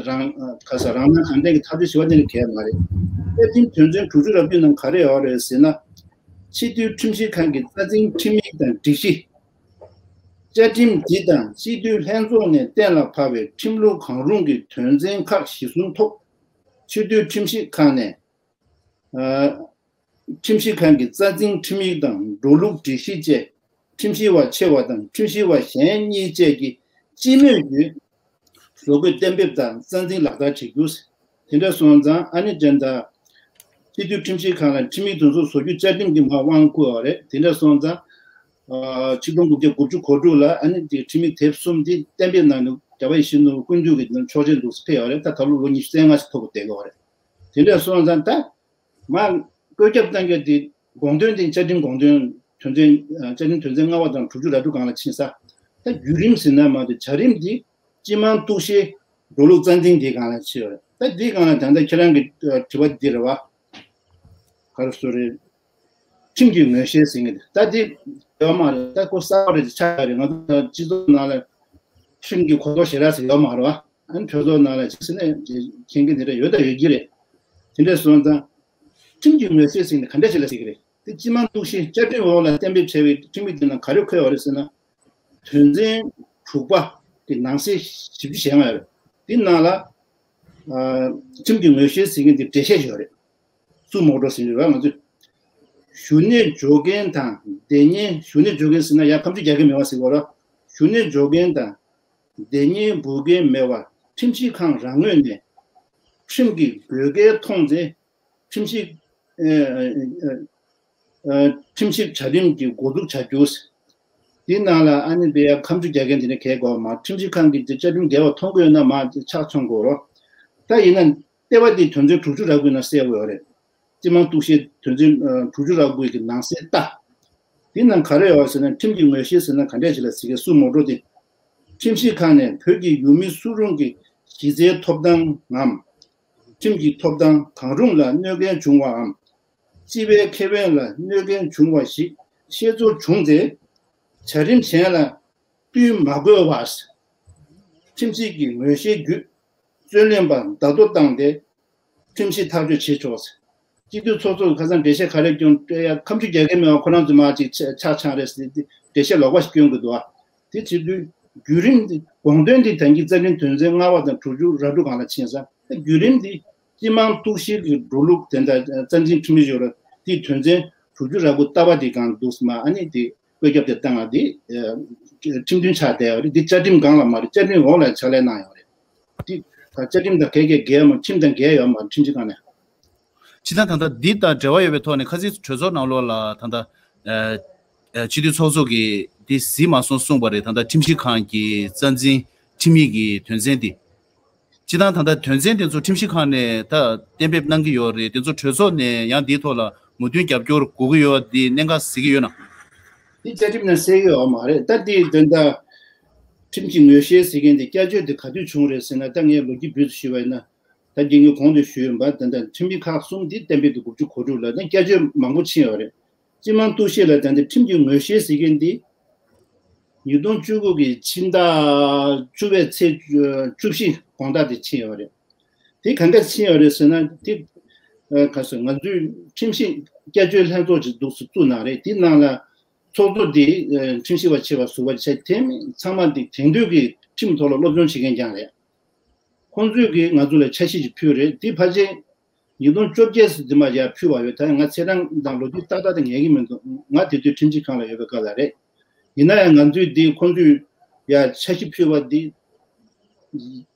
རང་ག་ས་རང་སྣང་གང་དྲན་གྱི་ཐག་གཅོད་ཞུ་བ་དེ་ནི་གལ་མ་རེད། བཅའ་ཁྲིམས་དོན་ཚན་དྲུག་ཅུ་རེ་བདུན་ནང་ག་རེ་ཡོད་རེད་ཟེར་ན། ཆེས་མཐོའི་ཁྲིམས་ཞིབ་ཁང་གི་རྩ་འཛིན་ཁྲིམས་ཡིག་དང་སྒྲིག་གཞི། བཅའ་ཁྲིམས་འདི་དང་སྤྱི་འཐུས་ལྷན་ཚོགས་ནས་གཏན་ལ་ཕབ་པའི་ཁྲིམས་ལུགས་གང་རུང་གི་དོན་ཚན་ཁག་གཞིར་བཟུང་ཐོག་ཆེས་མཐོའི་ཁྲིམས་ཞིབ་ཁང་ནས། ཨ། ཁྲིམས་ཞིབ་ཁང་གི་རྩ་འཛིན་ཁྲིམས་ཡིག་དང་འགྲོ་ལུགས་སྒྲིག་གཞི་བཅས་ཁྲིམས་ཞིབ་པ་ཆེ་བ་དང་ཁྲིམས་ཞིབ་པ་གཞན་གཉིས་བཅས་ཀྱི་ སྤྱི་མོས་ཀྱིས་བཟོ་བཀོད་གཏན་འབེབས་དང་རྩ་འཛིན་ལག་བསྟར་བྱེད་རྒྱུ། དེ་འདྲ་སོང་ཙང་ཨ་ནི་དེ་འདྲ་སྤྱི་འཐུས་ཁྲིམས་ཞིབ་ཁང་ལ་ཁྲིམས་ཡིག་དེ་ཚོ་བཟོ་རྒྱུ་བཅའ་ཁྲིམས་ཀྱི་མར་དབང་བསྐུར་བ་རེད། དེ་འདྲ་སོང་ཙང་ཨ་ཆིག་སྟོང་དགུ་བརྒྱ་དགུ་བཅུ་གོ་དྲུག་ལ་ཨ་ནི་དེ་ཁྲིམས་ཡིག་དེབ་གསུམ་དེ་གཏན་འབེབས་གནང་ནས་རྒྱལ་བ་ཡིད་བཞིན་ནོར་བུ་སྐུ་མདུན་གྱི་ཆོག་མཆན་འདུག་སེ་ཕེབས་ཡོད་རེད། ད་ད་ལོ་ལོ་ཉི་ཤུ་རྩ་ལྔ་ཞིག་ཐོབ་བསྡད་ཡོད་རེད། དེ་འདྲ་སོང་ཙང་ད། མར་བཀོད་ཁྱབ་བཏང་རྒྱུ་དེ་དགོངས་དོན་དེ་བཅའ་ཁྲིམས་དགོངས་དོན་དོན་ཚན་ཨ་བཅའ་ཁྲིམས་དོན་ཚན་ལྔ་པ་དང་དྲུག་ཅུ་ར་དྲུག་སྒང་ལ་ཕྱིན་ས། ད་བརྒྱུད་རིམ་ཟེར་ན་མ་གཏོགས་བྱ་རིམ་དེ་སྤྱི་དམངས་གཏུག་བཤེར་འགྲོ་ལུགས་རྩ་འཛིན་དེའི་སྒང་ལ་ཕྱིན་ཡོད་རེད། ད་དེའི་སྒང་ལ་ད་ལྟ་ཁྱེད་རང་གི་ཨ་དྲི་བ་འདི་རེད་བ། ག་རེ་ཟེར་རེད། ཁྲིམས་ཀྱི་ངོས་བཞེས་ཟེར་མཁན་དེ་ད་དེ་ཡོད་མ་རེད། ད་ཁོ་གསར་པ་རེད། ཆགས་ཡོད་རེད། ང་ཚོ་སྤྱི་ཚོགས་ནང་ལ་ཁྲིམས་ཀྱི་གོ་རྟོགས་ཞེ་དྲག་ཟེར་ཡོད་མ་རེད་བ། ཨ་ནི་གྲོས་ཚོགས་ནང་ལ་ཅིག་ཟེར་ནས་མཁྱེན་གྱི་འདི་འདྲ་ཡོད་དང་ཡོད་ཀྱི་རེད། དེ་འདྲ་སོང་ཙང་། ཁྲིམས་ཀྱི་ངོས་བཞེས་ཟེར་ནས་ག་འདྲ་ཞིག་ལ་ཟེར་གྱི་རེད། དེ་སྤྱི་དམངས་གཏུག་བཤེར་བཅའ་ཁྲིམས་འོག་ལ་གཏན་འབེབས་བྱས་པའི་ཁྲིམས་ཡིག་དེ་ནང་ག་རེ་འཁོད་ཡོད་རེད་ཟེར་ན། དོན་ཚན་དྲུག་པ་དེ་ནང་གསེས་བཞི་བཅུ་ཞེ་ལྔ་ཡོད་རེད། དེ་ནང་ལ། ཨ་ཁྲིམས་ཀྱི་ངོས་བཞེས་ཟེར་མཁན་དེ་འགྲེལ་བཤད་ཡོད་རེད། སུ་མོ་ཊོ་ཟེར་གྱི་རེད་བ། ང་ཚོས་ཞུ་གནས་འཇོག་མཁན་དང་སྡེ་གཉེར། ཞུ་གནས་འཇོག་མཁན་ཟེར་ན་ཡང་ཁ་མཆུ་རྒྱག་གི་མེད་པ་ཟེར་གྱི་རེད། ཞུ་གནས་འཇོག་མཁན་དང་སྡེ་གཉེར་འབུལ་མཁན་མེད་པར་ཁྲིམས་ཞིབ་ཁང་རང་ངོས་ནས་ཁྲིམས་ཀྱི་དགོས་གལ་མཐོང་ཚེ་ཁྲིམས་ཞིབ་ཨ་ཨ་ཨ་ཁྲིམས་ཞིབ་བྱ་རིམ་གྱི་འགོ་འཛུགས་བྱ་རྒྱུ། དེའི་ནང་ལ་ཨ་ནི་དེ་ཡང་ཁ་མཆུ་རྒྱག་མཁན་དེ་འདྲ་གས་དགོས་མ། ཁྲིམས་ཞིབ་ཁང་གིས་དེ་བཅའ་ཁྲིམས་འགལ་བ་མཐོང་གི་ཡོད་ན་མར་ཕྱག་མཆོང་དགོས་རེད། ད་ཡིན་ན་ལྟེ་བ་དེ་དོན་ཚན་དྲུག་ཅུ་ར་དགུའི་ནང་གསལ་པོ་ཡོད་རེད། སྤྱི་དམངས་གཏུག་བཤེར་དོན་ཚན་ཨ་དྲུག་ཅུ་ར་དགུ་གི་ནང་གསལ་ལྟ། དེ་ནང་ག་རེ་ཡོད་ཟེར་ན། ཁྲིམས་ཀྱི་ངོས་བཞེས་ཟེར་ན་ག་འདྲས་ཞིག་ལ་ཟེར་གི། སུ་མོ་ཊོ་དེ། ཁྲིམས་ཞིབ་ཁང་ནས་བོད་ཀྱི་ཡུལ་མི་སུ་རུང་གི་གཞི་རྩའི་ཐོབ་ཐང་ངམ། ཁྲིམས་ཀྱི་ཐོབ་ཐང་གང་རུང་ལ་གནོད་འགལ་བྱུང་བའམ། སྤྱི་པའི་ཁེ་ཕན་ལ་གནོད་འགལ་བྱུང་བ་ཞིག་ཤེས་ཚོར་བྱུང་ཚེ། བྱ་རིམ་གཞན་ལ་བསྟུན་མ་དགོས་པར། ཁྲིམས་ཞིབ་ཀྱི་ངོས་བཞེས་བརྒྱུད། རྩོད་ལེན་པར་བརྡ་ཐོ་བཏང་སྟེ་ཁྲིམས་ཞིབ་ཐག་གཅོད་བྱེད་ཆོག་ཟེར། སྤྱི་འཐུས་ཚོགས་གཙོས་ཁ་སང་འགྲེལ་བཤད་ག་རེ་བསྐྱོན་ཡ་ཁ་མཆུ་རྒྱག་གི་མེད་པ་ཁོ་རང་ཚོ་མར་ཅིག་ཆག་ཆག་རེད་ཟེར་ཏེ་འགྲེལ་བཤད་ལོག་པ་ཞིག་བསྐྱོན་གྱི་འདུག་ཨ། དེ་བྱེད་དུས་བརྒྱུད་རིམ་འདི་དགོངས་དོན་འདི་ད་གིན་རྩ་ཁྲིམས་དོན་ཚན་ལྔ་པ་དང་དྲུག་ཅུ་ར་དྲུག་སྒང་ལ་ཕྱིན་ཙང་བརྒྱུད་རིམ་འདི་སྤྱི་དམངས་གཏུག་བཤེར་གྱི་འགྲོ་ལུགས་དེ་འདྲ་རྩ་འཛིན་ཁྲིམས་ཞིབ་ཡོད་ར་དེ་དོན་ཚན་དྲུག་ཅུ་ར་དགུ་ལྟ་བ་དེ་སྒང་འདུག་སེ་མར་ཨ་ནི་དེ། བཀོད་ཁྱབ་དེ་བཏང་བ་དེ་ཁྲིམས་མཐུན་ཆགས་བསྡད་ཡོད་རེད། འདི་བཅའ་ཁྲིམས་སྒང་ལ་མ་རེད། བཅའ་ཁྲིམས་འོག་ལ་ཕྱག་ལས་གནང་ཡོད་རེད། འདི་བཅའ་ཁྲིམས་དང་ག་གེ་འགལ་མ། ཁྲིམས་དང་འགལ་ཡོད་མ་རེད། ཁྲིམས་ཞིབ་ཁང་ནས། སྤྱིར་བཏང་ད་ལྟ་འདི་དང་འབྲེལ་བ་ཡོད་པའི་ཐོག་ནས་ཁ་སང་གྲོས་ཚོགས་ནང་ལོགས་ལ་ད་ལྟ་སྤྱི་འཐུས་ཚོགས་གཙོ་གིས་འདི་གཟིགས་མ་སོང་གསུངས་པ་རེད། ད་ལྟ་ཁྲིམས་ཞིབ་ཁང་གི་རྩ་འཛིན་ཁྲིམས་ཡིག་གི་དོན་ཚན་འདི། སྤྱིར་བཏང་ད་ལྟ་དོན་ཚན་དེ་ཚོ་ཁྲིམས་ཞིབ་ཁང་ནས་ད་གཏན་འབེབས་གནང་གི་ཡོད་རེད། དེ་ཚོ་གྲོས་ཚོགས་ནས་ཡང་འདིའི་ཐོག་ལ་མོས་མཐུན་རྒྱབ་སྐྱོར་དགོས་ཀྱི་ཡོད་པ་འདི་གནད་འགག་གཟིགས་ཀྱི་ཡོད་ན། འདི་བཅའ་ཁྲིམས་ནང་གསལ་གྱི་ཡོད་མ་རེད། ད་འདི་དོན་དག་ཁྲིམས་ཀྱི་ངོས་བཞེས་ཟེར་མཁན་འདི་བསྐྱར་བཅོས་འདི་ག་དུས་བྱུང་རེད་ཟེར་ན། ད་ངས་ལོ་རྒྱུས་སྦྲུལ་དུ་ཞུས་པ་ཡིན་ན། ད་རྒན་ངས་གོང་དུ་ཞུས་ཡོད་པ། ད་ལྟ་ཁྲིམས་ཡིག་ཁག་གསུམ་འདི་གཏན་འབེབས་དེ་དགུ་བཅུ་གོ་དྲུག་ལ་ད་བསྐྱར་བཅོས་མང་པོ་ཕྱིན་ཡོད་རེད། སྤྱི་དམངས་གཏུག་བཤེར་ལ་ད་ལྟ་ཁྲིམས་ཀྱི་ངོས་བཞེས་ཟེར་མཁན་འདི། ཉིས་སྟོང་བཅུ་དགུ་གི་ཕྱི་ཟླ་བཅུ་པའི་ཚེས་བཅུ་བཞི་དགོང་དག་དེ་ཕྱིན་ཡོད་རེད། དེ་གང་ག་ཕྱིན་ཡོད་རེད་ཟེར་ན། དེ་ཨ་ག་ཟེར། ང་ཚོའི་ཁྲིམས་ཞིབ་བསྐྱར་བཅོས་ལྷན་ཚོགས་ཅིག་འདུག་སེ་བཙུགས་གནང་རེད། དེ་ནང་ལ་ཚོགས་གཙོ་དེ་ཨ་ཁྲིམས་ཞིབ་པ་ཆེ་བ་ཟུར་པ་བྱས། དེ་མིན་ཚང་མ་དེ་དེང་དུས་ཀྱི་ཁྲིམས་ཐོག་ལ་སློབ་སྦྱོང་བྱེད་མཁན་རྐྱང་རེད། ཁོང་ཚོས་ཀྱིས་ང་ཚོ་ལ་འཆར་གཞི་ཅིག་ཕུལ་རེད། དེ་ཕལ་ཆེར་ཉིས་སྟོང་བཅོ་བརྒྱད་ཙམ་དེ་མ་ཡར་ཕུལ་བ་ཡོད། ད་ང་ཚེས་གྲངས་དང་ལོ་རྒྱུས་ཏག་ཏག་དེ་ངེས་ཀྱི་མི་འདུག་ང་དེ་དུས་ཁྲིམས་ཞིབ་ཁང་ལ་ཡོད་པའི་སྐབས་ལ་རེད། ཡིན་ན་ཡང་ང་ཚོས་འདི་ཁོང་ཚོས་ཡར་འཆར་གཞི་ཕུལ་བ་འདི་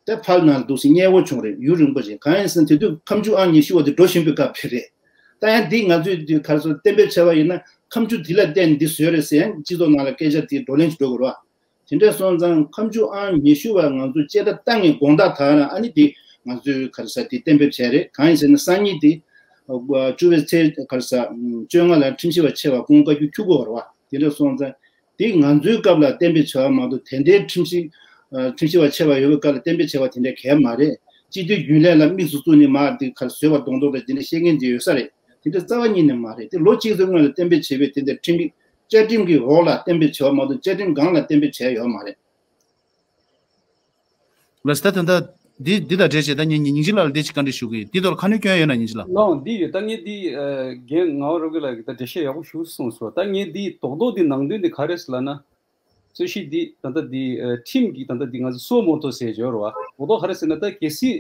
ད་ཕར་ནང་འདུག་སེ་མཉེས་པོ་བྱུང་རེད། ཡུན་རིང་པོ་ཞིག་གང་ཡིན་ཟེར་ན་དེ་དུས་ཁ་མཆུ་ཨང་ཉི་ཤུ་བ་དེ་འགྲོ་བཞིན་པའི་སྐབས་དེ་རེད། ད་ཡང་འདི་ང་ཚོས་འདི་ག་རེ་ཟེར། གཏན་འབེབས་བྱས་པ་ཡིན་ན་ཁ་མཆུ་འདི་ལ་བརྟེན་འདི་བཟོས་རེད་ཟེར་ཡང་སྤྱི་ཚོགས་ནང་ལ་སྐད་ཆ་དེ་བགྲོ་གླེང་ཞིག་འགྲོ་དགོས་རེད་བ། དེ་འདྲ་སོང་ཙང་ཁ་མཆུ་ཨང་ཉི་ཤུ་བ་ང་ཚོ་བཅད་ཁྲ་བཏང་ངས་དགོང་དག་དག་རང་ཨ་ནི་དེ་ང་ཚོས་ག་རེ་ཟེར་དེ་གཏན་འབེབས་བྱས་རེད། གང་ཡིན་ཟེར་ན་སང་ཉིན་དེ་བཅུ་པའི་ཚེས་ག་རེ་ཟེར་བཅོ་ལྔ་ལ་ཁྲིམས་ཞིབ་པ་ཆེ་བ་སྐུ་ངོ་བཀའ་བརྒྱུད་འཁྱུད་དགོས་རེད་བ། དེ་འདྲ་སོང་ཙང་དེ་ང་ཚོའི་སྐབས་ལ་གཏན་འབེབས་བྱས་པ་མ་གཏོགས་དེ་འདྲའི་ཁྲིམས་ཞིབ་ཁྲིམས་ཞིབ་པ་ཆེ་བ་ཡོད་པའི་སྐབས་ལ་གཏན་འབེབས་བྱས་པ་དེ་འདྲ་གང་ཡང་མ་རེད། སྤྱི་འཐུས་རྒྱུན་ལས་ལ་དམིགས་སུ་བཙུགས་ནས་མར་དེ་ག་རེ་བཟོས་པ་མདོག་མདོག་འདྲ་དེ་འདྲ་བཤད་མཁན་ཅིག་ཡོད་ས་རེད། དེ་འདྲ་རྩ་བ་ཉིད་ནས་མ་རེད། དེ་ལོ་གཅིག་ཙམ་སྔོན་ལ་གཏན་འབེབས་བྱས་པའི་དེ་འདྲ་ཁྲིམས་ཡིག་བཅའ་ཁྲིམས་ཀྱི་འོག་ལ་གཏན་འབེབས་བྱས་པ་མ་གཏོགས་བཅའ་ཁྲིམས་སྒང་ལ་གཏན་འབེབས་བྱས་ཡོད་མ་རེད། ལགས་སོ། ད་ད་ལྟ་འདི་འདི་དང་འབྲེལ་བྱས་ད་ངས་ཉིན་ཉིན་ཅི་ལགས་ལ་འདི་ཅིག་བཀའ་འདྲི་ཞུ་གི་ཡིན། འདི་ཐོག་ལ་ཁ་སྣོན་སྐྱོན་ཡོད་ན་ཉིན་ཅི་ལགས། ལགས་འདི་ཡོད། ད་ངས་འདི་ཨ་རྒན་ངག་དབང་རབ་རྒྱས་ལགས་ཀྱིས་ད་འགྲེལ་བཤད་ཡག་པོ་ཞིག་གསུངས་སོང་། ད་ངས་འདི་རྡོག་རྡོག་འདི་ནང་དོན་འདི་ག་རེ་ཟེར་ལབ་ན། རྩོད་གཞི་འདི་ད་ལྟ་འདི་ཨ་ཁྲིམས་ཀྱི་ད་ལྟ་འདི་ང་ཚོ་སུའོ་མོ་ཏོ་ཟེར་ཡོད་རེད་བ། རྡོག་རྡོག་ག་རེ་ཟེར་ན་ད་གལ་སྲིད་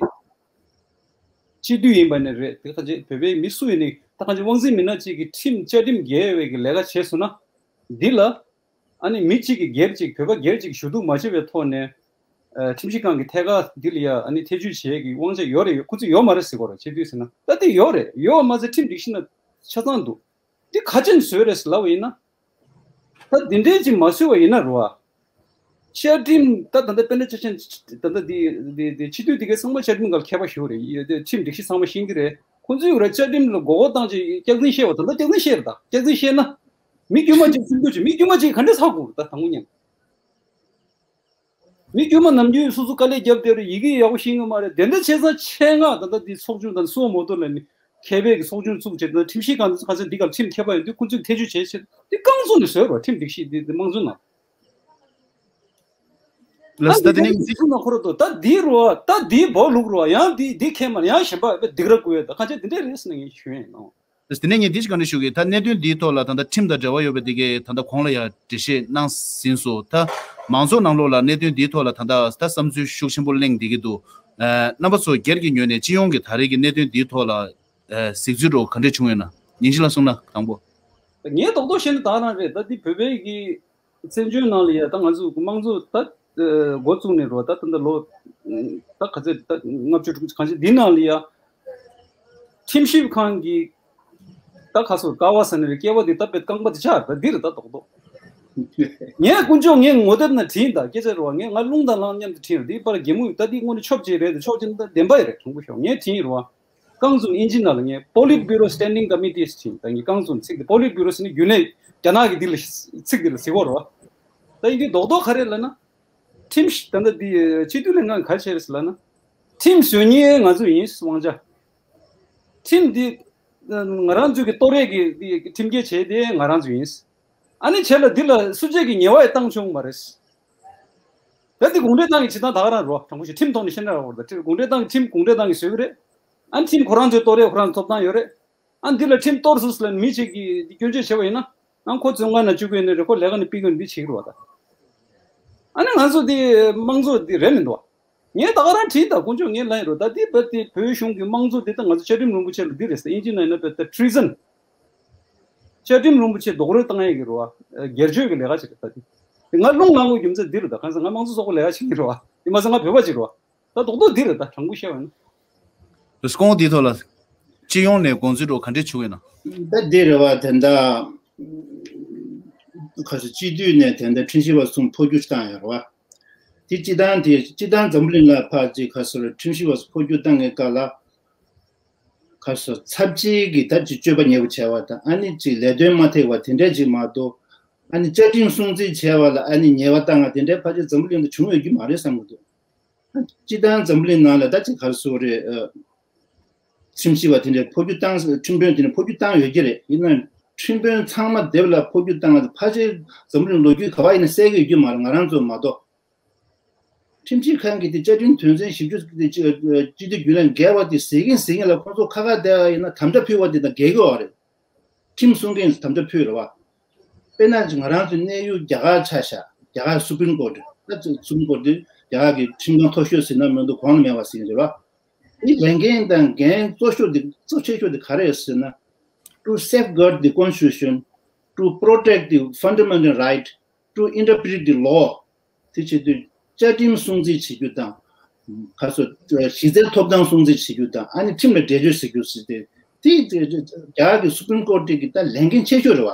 སྤྱི་འཐུས་ཡིན་པ་ནི་རེད། དེ་ཁ་ཅིག་བོད་པའི་མི་སུ་ཡིན་ནའི་ད་ཁ་ཅིག་དབང་འཛིན་མི་སྣ་གཅིག་གིས་ཁྲིམས་བཅའ་ཁྲིམས་འགལ་བའི་གི་ལས་ཀ་བྱས་སོང་ན་འདི་ལ། ཨ་ནི་མི་གཅིག་གིས་སྒེར་གཅིག་བོད་པ་སྒེར་གཅིག་ཞུ་གཏུག་མ་བྱས་པའི་ཐོག་ནས་ ཨ་ཁྲིམས་ཞིབ་ཁང་གི་ཐད་ཀར་འདི་ལ་ཡ་ཨ་ནི་ཐེ་བྱུས་བྱེད་ཀྱི་དབང་ཆ་ཡོད་རེད། ཁོ་ཚོས་ཡོད་མ་རེད་ཟེར་གོ་ར། བྱེད་དུས་ཟེར་ན་ད་དེ་ཡོད་རེད། ཡོད་མ་ཟད་ཁྲིམས་སྒྲིག་གཞི་ན་ཆ་ཚང་འདུག། འདི་ག་ཅན་བཟོས་རེད་ཟེར་ལབ་པ་ཡིན་ན། ད་འདི་འདྲའི་ཅིག་མ་བཟོས་པ་ཡིན་ན་རོ། བཅའ་ཁྲིམས་ད་ད་ལྟ་དཔེར་ན་ཆ་ཆེན་ད་ལྟ་འདི་འདི་འདི་སྤྱི་འཐུས་འདི་གའི་ཚང་མ་བཅའ་ཁྲིམས་སྒང་མཁས་པ་ཞིག་རེད། ཡ་དེ་ཁྲིམས་སྒྲིག་གཞི་ཚང་མ་ཤེས་ཀྱི་རེད། ཁོང་ཚོས་ར་བཅའ་ཁྲིམས་ལ་མགོ་སྐོར་བཏང་ཅིག་སྐྱག་རྫུན་བཤད་པ་ད་ལྟ་སྐྱག་རྫུན་བཤད་རེད། ད་སྐྱག་རྫུན་བཤད་ན་མི་དཀྱུས་མ་ཅིག་སེམས་སྡུག་ཅིག་མི་དཀྱུས་མ་ཅིག་ག་འདྲས་ཚ་དགོས་རེད། ད་དང་པོ་ཉན། མི་དཀྱུས་མ་ནམ་རྒྱུན་སོ་སོ་དཀའ་ལས་བརྒྱབ་བསྡད་རེད། ཡི་གེ་ཡག་པོ་ཤེས་ཀྱི་མ་རེད། དེ་འདྲ་བྱས་ཙང་ཆེད་མངགས་ད་ལྟ་འདི་ཚོགས་ཆུང་དང་སུའོ་མོ་ཏོ་ལ་ནི་མཁས་པའི་གི་ཚོགས་ཆུང་བཙུགས་བྱས་ད་ཁྲིམས་ཞིབ་ཁང་དུ་ཁ་སང་འདི་གར་ཁྲིམས་མཁས་པ་ཡོད་དུས་ཁོ་ཚོས་ཐེ་བྱུས་བྱས་བྱས་འདི་རྐང་བཙུགས་ནས་བཟོས་རོགས། ཁྲིམས་སྒྲིག་གཞི་འདི་འདི་དམངས་གཙོའི་ནང་། ལགས་སོ། ད་དེ་ནས་འདི་ཁོ་ན་ཁོ་ར་ཏོ་ད་འདི་རོ་ད་འདི་སྦོ་ལུག་རོ་ཡང་འདི་འདི་མཁས་མ་ཡང་གཞན་པ་སྡིགས་ར་བསྐུལ་ཡོད། ད་ཁ་ཆེ་འདི་འདྲས་རེད་ཟེར་ནས་ངས་ཞུ་ཡིན་ནོ། དེ་ནས་ངས་འདི་ཞིག་བཀའ་འདྲི་ཞུ་གི། ད་གནད་དོན་འདིའི་ཐོག་ལ་ད་ལྟ་ཁྲིམས་དང་འབྲེལ་བ་ཡོད་པའི་འདི་གའི་ད་ལྟ་གོང་ལ་ཡང་འགྲེལ་བཤད་གནང་ཟིན་སོང་། ད་མང་ཚོགས་ནང་ལོགས་ལ་གནད་དོན་འདིའི་ཐོག་ལ་ད་ལྟ་ད་བསམ་ཚུལ་ཤུགས་ཆེན་པོ་གླེང་བསྡད་ཀྱི་འདུག། ཨ་རྣམ་པ་ཚོ་སྒེར་གྱི་ངོས་ནས་སྤྱི་ཡོངས་ཀྱི་ད་རེས་ཀྱི་གནད་དོན་འདིའི་ཐོག་ལ་ཨ་གཟིགས་ཚུལ་འདྲ་བོ་ག་འདྲས་བྱུང་ཡོད་ན། ཉིན་ཞིག་ལ་གསུངས་ན་དང་པོ། ངས་རྡོག་རྡོག་བཤད་ན་ད་རང་རེད། ད་འདི་བོད་པའི་གི་བཙན་བྱོལ་ནང་ལ་ཡ་ད་ང་ཚོ་དམངས་གཙོ་ད་འགོ་བཙུགས་ནས་རོ་ད་ད་ལྟ་ལོ་ད་ག་ཚོད་ད་ལྔ་བཅུ་དྲུག་ཅུ་གང་ཅི་འདི་ནང་ལ་ཡ། ཁྲིམས་ཞིབ་ཁང་གི་ད་ཁ་སོ་ཀ་བ་ས་ནས་རེ་སྐྱེ་བ་འདི་ད་པེད་རྐང་པ་འདི་ཆག་ད་འདི་རེད། ད་རྡོག་རྡོག་ངས་དཀོན་མཆོག་ངས་ངོ་དེབ་ན་བྲིས་ད་སྐད་ཆ་རེད་བ། ངས་ང་རླུང་དང་ལངས་མཉམ་དུ་བྲིས་རེད། འདི་པར་གད་མོ་ད་འདི་དངོས་གནས་ཆོབ་ཅིག་རེད། ད་ཆོབ་ཅིག་ད་བདེན་པ་ཡི་རེད། དྲང་པོ་ཤོག་ངས་བྲིས་རེད་བ། རྐང་བཙུན་ཨིན་ཇི་ནང་ལ་ངས་Politburo Standing Committee ཟེར་ད་ངས་རྐང་བཙུན་ཚིག་དེ་Politburo ཟེར་ནི་རྒྱུན་ལས་རྒྱ་ནག་གི་འདི་ལ་ཚིག་འདི་ལ་ཟེར་གོ་རོ། ད་ཡིན་དུས་རྡོག་རྡོག་ག་རེ་ལབ་ན། ཁྲིམས་ཞིབ་ད་ལྟ་འདི་སྤྱི་འཐུས་ལྷན་ཁང་ག་རེ་བྱས་རེད་ཟེར་ལབ་ན། ཁྲིམས་བཟོ་མཁན་ང་ཚོ་ཡིན་དབང་ཆ། ཁྲིམས་འདི་ང་རང་ཚོའི་གི་གཏོར་རེས་ཀྱི་འདི་ཁྲིམས་འགལ་བྱས་དེ་ང་རང་ཚོ་ཡིན། ཨ་ནི་བྱས་ལ་འདི་ལ་སུ་གཅིག་གི་ཉེས་པ་ཡང་བཏང་བྱུང་མ་རེད། ད་འདི་གུང་ཁྲན་ཏང་གི་བྱེད་སྟངས་ད་ག་རང་རོ། དྲང་པོ་ཞིག་ཁྲིམས་ཐོག་ནས་བཤད་ན་ར་བོར་ད་ཁྲིམས་གུང་ཁྲན་ཏང་གི་ཁྲིམས་གུང་ཁྲན་ཏང་གིས་བཟོས་ཀྱི་རེད། ཨ་ནི་ཁྲིམས་ཁོ་རང་ཚོའི་གཏོར་རེས་ཁོ་རང་ཚོ་ཐོབ་ཐང་ཡོད་རེད། ཨ་ནི་འདི་ལ་ཁྲིམས་གཏོར་ཟུག་ཟེར་ལ་མི་གཅིག་གིས་འདི་སྐྱོན་བརྗོད་བྱས་པ་ཡིན་ན། ཨ་ཁོ་བཙོན་ཁང་ནང་བཅུག་གི་ཡོད་ནི་རེད། ཁོ་ལས་ཀ་ནས་ཕུད་ཀྱི་ཡོད་ནི་འདི་བྱེད་ཀྱི་རེད་བ་ད། ཨ་ནི་ང་ཚོ་འདི་དམངས་གཙོ་འདི་རེད་མི་འདུག་བ། ངས་ད་ག་རང་བྲིས་ད་དཀོན་མཆོག་ངས་ལབ་ཡིན་རོ། ད་འདི་བ་འདི་བོད་གཞུང་གི་དམངས་གཙོ་འདི་ད་ང་ཚོ་བཅའ་ཁྲིམས་རིན་པོ་ཆེ་ལ་འདི་རེད་ཟེར། ཨིན་ཇི་ནང་ཡིན་ན་བ་ད་treason། བཅའ་ཁྲིམས་རིན་པོ་ཆེ་རྡོག་རོལ་བཏང་ཡས་ཀྱི་རེད་བ། སྒེར་གཅོད་ཀྱི་ལས་ཀ་ཞིག་རེད་ད་འདི། ང་རླུང་ལངས་དགོས་རྒྱུ་མཚན་འདི་རེད་ད། གང་ཟེར་ང་དམངས་གཙོ་སོག་པོ་ལས་ཀ་བྱེད་ཀྱི་རེད་བ། དེ་མ་ཟད་ང་བོད་པ་ཅིག་རེད་བ། ད་རྡོག་རྡོག་འདི་རེད་ད། དྲང་པོ་བཤད་པ་ཡིན་ན། སྐོང་འདིའི་ཐོག་ལ་སྤྱི་ཡོངས་ནས་དགོངས་ཚུལ་འདྲ་བོ་ག་འདྲས་བྱུང་ཡོད་ན། ད་འདི་རེད་བ། དེ་འདྲ་ག་ཚོད་སྤྱི་འཐུས་ནས་དེ་འདྲ་ཁྲིམས་ཞིབ་པ་གསུམ་འཕོ་འགྱུར་བཏང་ཡོད་རེད་བ། དེ་སྤྱི་བཏང་དེ་སྤྱི་བཏང་འཛམ་བུ་གླིང་ལ་ཕར་ཅིག་ག་ཚོད་ཁྲིམས་ཞིབ་པ་གསུམ་འཕོ་འགྱུར་བཏང་གི་སྐབས་ལ། ག་ཚོད་ཚབས་ཆེའི་གི་ད་ཅིག་སྤྱོད་པ་ཉེས་པོ་བྱས་པ་དང་ཨ་ནི་ཅིག་ལས་དོན་མ་ཐེག་པ་དེ་འདྲས་ཅིག་མ་གཏོགས། ཨ་ནི་བཅའ་ཁྲིམས་སྲུང་བརྩི་བྱས་པ་ལ་ཨ་ནི་ཉེས་པ་བཏང་བ་དེ་འདྲས་ཕལ་ཆེར་འཛམ་བུ་གླིང་དུ་བྱུང་ཡོད་རྒྱུ་མ་རེད་བསམ་གི་འདུག། སྤྱི་བཏང་འཛམ་བུ་གླིང་ནང་ལ་ད་ཅིག་ག་རེ་ཟེར་དགོས་རེད། ཨ། ཁྲིམས་ཞིབ་པ་དེ་འདྲས་འཕོ་འགྱུར་བཏང་། ཁྲིམས་དཔོན་དེ་འདྲས་འཕོ་འགྱུར་བཏང་ཡོད་ཀྱི་རེད། ཡིན་ནའང་ཁྲིམས་དཔོན་ཚང་མ་སྡེབ་ལ་འཕོ་འགྱུར་བཏང་བ་དེ་ཕལ་ཆེར་འཛམ་བུ་གླིང་ལོ་རྒྱུས་ག་པར་ཡིན་ན་གསལ་གི་ཡོད་རྒྱུ་མ་རེད། ང་རང་ཚོ་མ་གཏོགས། ཁྲིམས་ཞིབ་ཁང་གིས་དེ་བཅའ་ཁྲིམས་དོན་ཚན་བཞི་བཅུ་དེ་སྤྱི་འཐུས་རྒྱུན་ལས་འགལ་བ་དེ་ཟེར་གིན་ཟེར་གིན་ལ་ཁོང་ཚོ་ཁ་ཁ་བསྡད་པ་ཡིན་ན་དམ་བཅའ་ཕུལ་བ་དེ་དང་འགལ་གི་ཡོད་རེད། ཁྲིམས་སྲུང་མཁན་དམ་བཅའ་ཕུལ་རེད་བ། དཔེར་ན་ང་རང་ཚོའི་གནས་ཡུལ་རྒྱ་གར་ཆ་བཞག། རྒྱ་གར་Supreme Court། ད་Supreme Court་དེ་རྒྱ་གར་གྱི་ཁྲིམས་ཁང་མཐོ་ཤོས་ཟེར་ན་མི་འདུག། གོང་ལ་མེད་པ་ཟེར་གྱི་རེད་བ། དེ་ལས་འགན་དང་འགན་གཙོ་ཤོས་དེ་གཙོ་ཆེ་ཤོས་དེ་ག་རེ་རེད་ཟེར་ན། To safeguard the constitution, to protect the fundamental right, to interpret the law. དེ་བྱེད་དུས་བཅའ་ཁྲིམས་སྲུང་བརྩི་བྱེད་རྒྱུ་དང་། ག་ཚོད་གཞི་རྩའི་ཐོབ་ཐང་སྲུང་བརྩི་བྱེད་རྒྱུ་དང་ཨ་ནི་ཁྲིམས་ལ་འགྲེལ་བརྗོད་བྱེད་རྒྱུ་ཟེར་ཏེ། དེ་རྒྱ་གར་གྱི་Supreme Court་གི་ད་ལས་འགན་ཆེ་ཤོས་རེད་བ།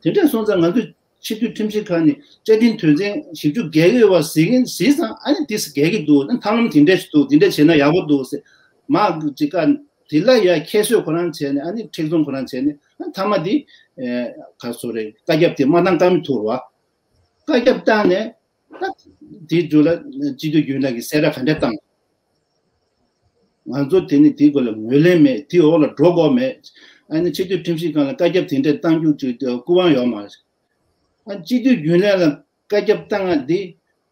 དེ་འདྲ་སོང་ཙང་ང་ཚོས་སྤྱི་འཐུས་ཁྲིམས་ཞིབ་ཁང་ནས་བཅའ་ཁྲིམས་དོན་ཚན་བཞི་བཅུ་འགལ་གྱི་ཡོད་པ་ཟེར་གིན་ཟེར་ཙང་ཨ་ནི་དེ་འགལ་གྱི་འདུག། ཨ་ནི་ཐབས་ལམ་དེ་འདྲ་ཞིག་འདུག། དེ་འདྲ་བྱས་ན་ཡག་པོ་འདུག་ཟེར། མ་ཅིག་ཀ་དེ་ལ་ཡ་ཁྱད་གསོད་ཁོ་རང་བྱས་ནས་ཨ་ནི་མཁྲེགས་བཟུང་ཁོ་རང་བྱས་ནས་ཨ་ནི་མཐའ་མ་དེ་ག་ཚོད་རེད། བཀའ་ཁྱབ་དེ་མ་བཏང་ཀ་མི་ཐུག་རེད་བ། བཀའ་ཁྱབ་བཏང་ནས། ད་དེའི་མཇུག་ལ་སྤྱི་འཐུས་རྒྱུན་ལས་ཀྱིས་གསལ་བསྒྲགས་ག་འདྲ་བཏང་། ང་ཚོ་དེ་ནི་དེའི་སྐོར་ལ་ངོས་ལེན་མེད། དེའི་འོག་ལ་འགྲོ་དགོས་མེད། ཨ་ནི་སྤྱི་འཐུས་ཁྲིམས་ཞིབ་ཁང་ལ་བཀའ་ཁྱབ་དེ་འདྲ་བཏང་རྒྱུ་ཅིག་སྐུ་དབང་ཡོད་མ་རེད། ཨ་སྤྱི་འཐུས་རྒྱུན་ལས་ལ་བཀའ་ཁྱབ་བཏང་བ་འདི་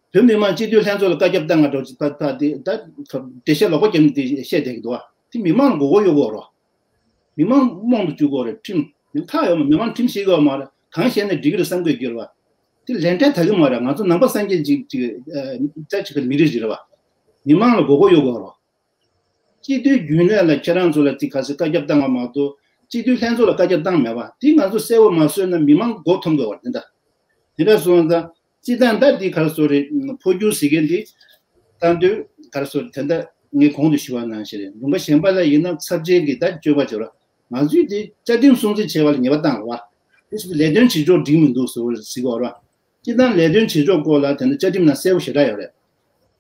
བོད་མི་མང་སྤྱི་འཐུས་ལྷན་ཚོགས་ལ་བཀའ་ཁྱབ་བཏང་བ་འདྲ་ཅིག་ཕ་ཕ་དེ་ད་འགྲེལ་བཤད་ལོག་པ་རྒྱབ་ནས་དེ་བཤད་བསྡད་ཀྱི་འདུག་བ། དེ་མི་མང་ལ་མགོ་སྐོར་གཡོག་གི་ཡོད་རེད། མི་མང་རྨོངས་སུ་བཅུག་གི་ཡོད་རེད། ཁྲིམས་མི་ཁག་ཡོད་མ། མི་མང་ཁྲིམས་ཤེས་ཀྱི་ཡོད་མ་རེད། གང་བཤད་ན་འགྲིག་གི་རེད་བསམ་གྱི་ཡོད་རེད་བ། དེ་ལན་འཕྲལ་ད་གི་མ་རེད། ང་ཚོ་ནང་པ་སངས་རྒྱས་ཅིག་ཅིག་ཨ་ད་ཅིག་གི་མི་རིགས་ཤིག་རེད་བ། མི་མང་ལ་མགོ་སྐོར་གཡོག་གི་ཡོད་རེད་བ། སྤྱི་འཐུས་རྒྱུན་ལས་ལ་ཁྱེད་རང་ཚོ་ལ་ཅིག་ག་ཚོད་བཀའ་ཁྱབ་བཏང་བ་མ་གཏོགས་སྤྱི་འཐུས་ལྷན་ཚོགས་ལ་བཀའ་ཁྱབ་བཏང་མེད་བ། དེ་ང་ཚོ་གསལ་བོ་མ་བཟོས་ན་མི་མང་མགོ་འཐོམ་དགོས་བ་དེ་འདྲ། དེ་འདྲ་སོང་ཙང་། སྤྱི་བཏང་ད་འདི་ག་རེ་ཟེར་དགོས་རེད། འཕོ་འགྱུར་ཟེར་མཁན་འདི། བཏང་དུས་ག་རེ་ཟེར་དེ་འདྲ་ངས་གོང་དུ་ཞུས་པ་ནང་བཞིན་རེད། ལུང་པ་གཞན་པ་ལ་ཡིན་ན་ཚབས་ཆེན་གྱི་ད་སྤྱོད་པ་བྱེད་རོགས། ང་ཚོས་དེ་བཅའ་ཁྲིམས་སྲུང་བརྩི་བྱེད་པ་ལ་ཉེས་པ་བཏང་རོགས། དེ་ཚོ་ལས་དོན་བྱེད་ཕྱོགས་འགྲིག་མི་འདུག་ཟེར་བ་ཟེར་གྱི་ཡོད་རེད། སྤྱིར་བཏང་ལས་དོན་བྱེད་ཕྱོགས་སྐོར་ལ་དེ་འདྲ་བཅའ་ཁྲིམས་ནང་གསལ་པོ་ཞེ་དྲག་ཡོད་རེད།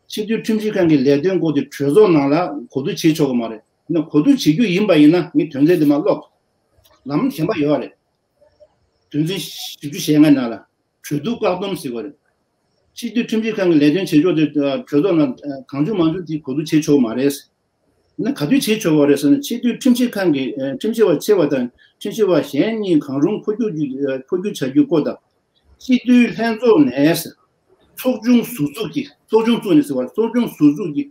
སྤྱི་འཐུས་ཁྲིམས་ཞིབ་ཁང་གི་ལས་དོན་སྐོར་དེ་གྲོས་ཚོགས་ནང་ལ་གོ་བསྡུར་བྱེད་ཆོག་གི་མ་རེད། ཡིན་ན་གོ་བསྡུར་བྱེད་རྒྱུ་ཡིན་པ་ཡིན་ན་ངས་དོན་ཚན་དེ་མར་ཀློག་ལམ་གཞན་པ་ཡོད་རེད། དོན་ཚན་བཞི་བཅུ་ཞེ་ལྔ་ནང་ལ་གྲོས་བསྡུར་བཀག་སྡོམ་ཟེར་བ་རེད། སྤྱི་འཐུས་ཁྲིམས་ཞིབ་ཁང་གི་ལས་དོན་བྱེད་ཕྱོགས་དེ་གྲོས་ཚོགས་ནང་གང་བྱུང་མང་བྱུང་དེ་གོ་བསྡུར་བྱེད་ཆོག་གི་མ་རེད། ཡིན་ན་ག་དུས་བྱེད་ཆོག་པ་རེད་ཟེར་ན། སྤྱི་འཐུས་ཁྲིམས་ཞིབ་ཁང་གི་ཁྲིམས་ཞིབ་པ་ཆེ་བ་དང་ཁྲིམས་ཞིབ་པ་གཞན་གཉིས་གང་རུང་འཕོ་འགྱུར་འཕོ་འགྱུར་བྱ་རྒྱུའི་སྐོར་དང་། སྤྱི་འཐུས་ལྷན་ཚོགས་ནས་ཚོགས་ཆུང་ཟུར་འཛུགས་ཀྱིས་ཚོགས་ཆུང་བཙུགས་ནས་ཟེར་བ། ཚོགས་ཆུང་ཟུར་འཛུགས་ཀྱིས་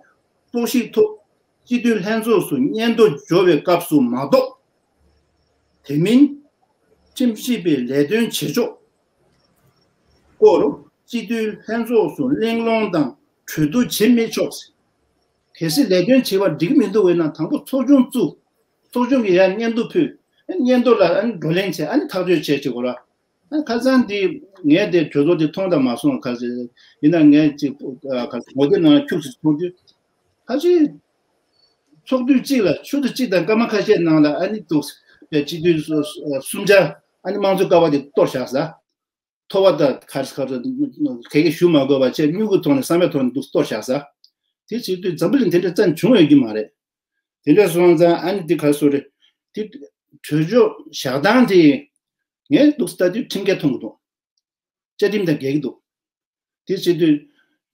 རྟོག་ཞིབ་ཐོག་སྤྱི་འཐུས་ལྷན་ཚོགས་སུ་སྙན་ཐོ་འབྱོར་བའི་སྐབས་སུ་མ་གཏོགས། དེ་མིན་ཁྲིམས་ཞིབ་པའི་ལས་དོན་བྱེད་ཕྱོགས་སྐོར་སྤྱི་འཐུས་ལྷན་ཚོགས་སུ་གླེང་སློང་དང་གྲོས་བསྡུར་བྱེད་མི་ཆོག་གལ་སྲིད་ལས་དོན་བྱེད་པར་འགྲིག་མི་འདུག་པས་ན་དང་པོ་ཚོགས་ཆུང་བཙུགས། ཚོགས་ཆུང་གིས་ཡར་སྙན་ཐོ་ཕུལ། སྙན་ཐོ་ལ་ཨ་ནི་བགྲོ་གླེང་བྱས། ཨ་ནི་ཐག་གཅོད་བྱེད་ཅིག་གོ་ར། ཨ་ཁ་སང་འདི་ངས་དེ་གྲོས་ཚོགས་དེ་མཐོང་དང་མ་སོང་ཁ་ཤས་ཡིན་ན། ངས་ཅིག་ཁ་ངོ་དེབ་ནང་ཁྱུག་ཅིག་མཐོང་དུས་ཁ་ཤས་ཚོགས་དུས་གཅིག་ལ་ཆུ་ཚོད་གཅིག་དང་སྐར་མ་ཁ་ཤས་ནང་ལ་ཨ་ནི་འདུག་པའི་སྤྱི་འཐུས་སུམ་ཆ་ཨ་ནི་དམངས་གཙོ་ཀ་བ་དེ་གཏོར་བཞག་ས། ཐོ་བ་དང་ག་རེ་ག་རེ་ག་གེ་ཞུ་མ་དགོས་པ་བྱས་སྨྱུ་གུ་ཐོག་ནས་བསམ་པའི་ཐོག་ནས་འདུག་གཏོར་བཞག་ས། དེ་བྱེད་དུས་འཛམ་བུ་གླིང་དེ་འདྲ་རྩ་ནས་བྱུང་ཡོད་ཀྱི་མ་རེད། དེ་འདྲ་སོང་ཙང་ཨ་ནི་དེ་ག་རེ་ཟེར་རེད། དེ་གྲོས་ཆོད་བཞག་སྟངས་དེ་ངས་འདུག་ལྟ་དུས་ཁྲིམས་འགལ་མཐོང་གི་འདུག་བཅའ་ཁྲིམས་དང་འགལ་གྱི་འདུག་དེ་བྱེད་དུས་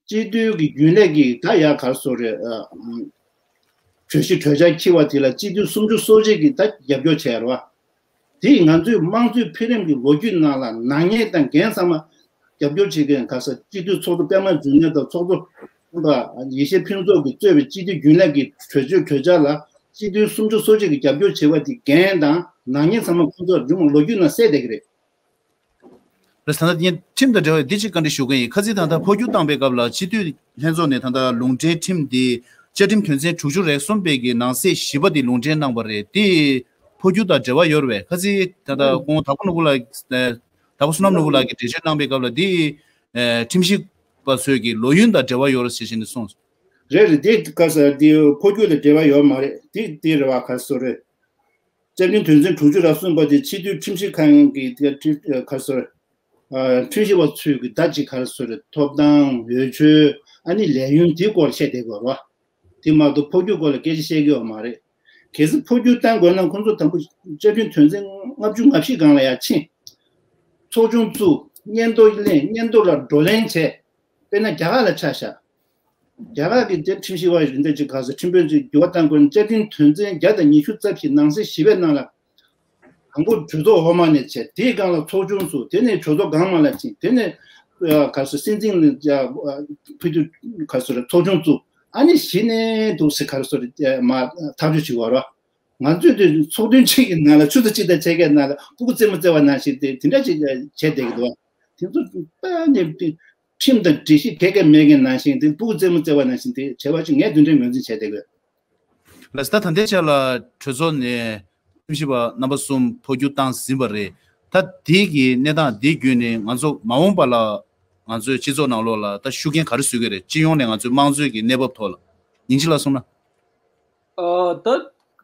སྤྱི་འཐུས་ཀྱི་རྒྱུན་ལས་ཀྱིས་ད་ཡ་ག་རེ་ཟེར་རེད། ཨ། གྲོས་གཞི་གྲོས་འཆར་འཁྱེར་བ་དེ་ལ་སྤྱི་འཐུས་སུམ་ཅུ་སོ་གཅིག་གིས་ད་རྒྱབ་སྐྱོར་བྱས་རེད་བ། དེ་ང་ཚོའི་དམངས་གཙོའི་འཕེལ་རིམ་གྱི་ལོ་རྒྱུས་ནང་ལ་ནག་ཉེས་དང་འགན་ཚང་མ་རྒྱབ་སྐྱོར་བྱེད་མཁན་ག་ས་སྤྱི་འཐུས་ཚོགས་གཙོ་པད་མ་འབྱུང་གནས་དང་ཚོགས་གཙོ་པ་ཡེ་ཤེས་ཕུན་ཚོགས་ཀྱིས་གཙོས་པའི་སྤྱི་འཐུས་རྒྱུན་ལས་ཀྱི་གྲོས་ཆོད་གྲོས་འཆར་ལ་སྤྱི་འཐུས་སུམ་ཅུ་སོ་གཅིག་གིས་རྒྱབ་སྐྱོར་བྱས་པ་དེ་འགན་དང་ནག་ཉེས་ཚང་མ་ཁོང་ཚོར་འབྱུང་བ་ལོ་རྒྱུས་ནང་གསལ་བསྡད་ཀྱི་རེད། རེད། ད་ལྟ་ངས་ཁྲིམས་དང་འབྲེལ་བའི་འདི་གཅིག་བཀའ་འདྲི་ཞུ་གི་ཡིན། ཁ་སང་ད་ལྟ་འཕོ་འགྱུར་བཏང་པའི་སྐབས་ལ་སྤྱི་འཐུས་ལྷན་ཚོགས་ནས་ད་ལྟ་ལུང་འདྲེན་ཁྲིམས་འདི་བཅའ་ཁྲིམས་དོན་ཚན་དྲུག་ཅུ་རེ་གསུམ་པའི་གི་ནང་གསེས་བཞི་པ་འདི་ལུང་འདྲེན་གནང་བ་རེད། འདི་འཕོ་འགྱུར་དང་འབྲེལ་བ་ཡོད་རེད་པས། ཁ་སང་ད་ལྟ་ཁོང་དྭགས་པོ་ནོར་བུ་ལགས་དྭགས་པོ་བསོད་ནམས་ནོར་བུ་ལགས་ཀྱིས་འགྲེལ་བརྗོད་གནང་པའི་སྐབས་ལ་འདི་ཁྲིམས་ཞིབ་པ་ཚོས་ཀྱི་ལོ་ཡུན་དང་འབྲེལ་བ་ཡོད་རེད་ཟེར་བཞིན་ནས་གསུངས། རེད་རེད། འདི་ག་ས་འདི་འཕོ་འགྱུར་དང་འབྲེལ་བ་ཡོད་མ་རེད། འདི་འདི་རེད་བ། ག་སོ་རེད། བཅའ་ཁྲིམས་དོན་ཚན་དྲུག་ཅུ་རེ་གསུམ་པ་དེ་སྤྱི་འཐུས་ཁྲིམས་ཞིབ་ཁང་གི་དེ་ཁྲིམས་ག་སོ། ཁྲིམས་ཞིབ་པ་ཚོས་ཀྱི་ད་ཅི་ག་སོ་རེ། ཐོབ་ཐང་། འོས་ཆོས། ཨ་ནི་ལས་ཡུན་དེའི་སྐོར་བཤད་བསྡད་དགོས་རེད་བ། དེ་མ་གཏོགས་འཕོ་འགྱུར་སྐོར་ལ་སྐད་ཆ་བཤད་ཀྱི་ཡོད་མ་རེད། གལ་སྲིད་འཕོ་འགྱུར་བཏང་དགོས་ན་ཁོང་ཚོ་དང་པོ་བཅའ་ཁྲིམས་དོན་ཚན་ལྔ་བཅུ་ང་བཞི་སྒང་ལ་ཡར་ཕྱིན། ཚོགས་ཆུང་བཙུགས། སྙན་ཐོ་གླེང་། སྙན་ཐོ་ལ་བགྲོ་གླེང་བྱས། དཔེར་ན་རྒྱ་གར་ལ་ཆ་བཞག་རྒྱ་གར་གྱི་དེ་ཁྲིམས་ཞིབ་པ་རེ་འདྲ་ཅིག་ག་ས་ཁྲིམས་དཔོན་ཅིག་འགྱུར་བ་གཏང་དགོས་ན་བཅའ་ཁྲིམས་དོན་ཚན་བརྒྱ་དང་ཉི་ཤུ་རྩ་བཞི་ནང་གསེས་བཞི་པའི་ནང་ལ། དང་པོ་གྲོས་ཚོགས་འོག་མ་ནས་བྱས། དེའི་སྒང་ལ་ཚོགས་ཆུང་བཙུགས། དེ་ནས་གྲོས་ཚོགས་སྒང་མ་ལ་ཕྱིན། དེ་ནས་ག་ས་སྲིད་འཛིན་ལ་ཕུལ་དུས་ག་ས་ཚོགས་ཆུང་བཙུགས། ཨ་ནི་གཞི་ནས་འདུག་སེ་ག་ས་མ་ཐག་གཅོད་བྱེད་དགོས་རེད། ང་ཚོས་དེ་ཚོགས་ཐུན་གཅིག་གི་ནང་ལ་ཆུ་ཚོད་གཅིག་དང་ཕྱེད་ཀའི་ནང་ལ་སྤུ་གུ་རྩེད་མོ་རྩེ་བ་ནང་བཞིན་དེ་དེ་འདྲ་ཅིག་བྱས་བསྡད་ཀྱི་འདུག་དེ་ཚོ་ད་ནི་ཁྲིམས་དང་སྒྲིག་གཞི་ག་གེ་མེད་མཁན་ནང་བཞིན་དེ་སྤུ་གུ་རྩེད་མོ་རྩེ་བ་ནང་བཞིན་དེ་བྱས་པ་ཅིག་ངས་དེ་འདྲའི་ངོས་འཛིན་བྱས་བསྡད་ཀྱི་ཡོད། ལགས་སོ། ད་ད་ལྟའི་ཆ་ལ་གྲོས་ཚོགས་ནས་ཁྲིམས་ཞིབ་པ་རྣམ་པ་གསུམ་འཕོ་འགྱུར་བཏང་ཟིན་པ་རེད། ད་དེ་གི་གནས་སྟངས་དེ་བརྒྱུད་ནས་ང་ཚོ་མ་འོངས་པ་ལ་ང་ཚོའི་སྤྱི་ཚོགས་ནང་ལོགས་ལ་ད་ཤུགས་རྐྱེན་ག་རེ་བཟོ་གི་རེད། སྤྱི་ཡོངས་ནས་ང་ཚོའི་དམངས་གཙོའི་གི་གནས་བབ་ཐོག་ལ། ཉིན་གཅིག་ལ་གསུངས་ན། ཨ། ད་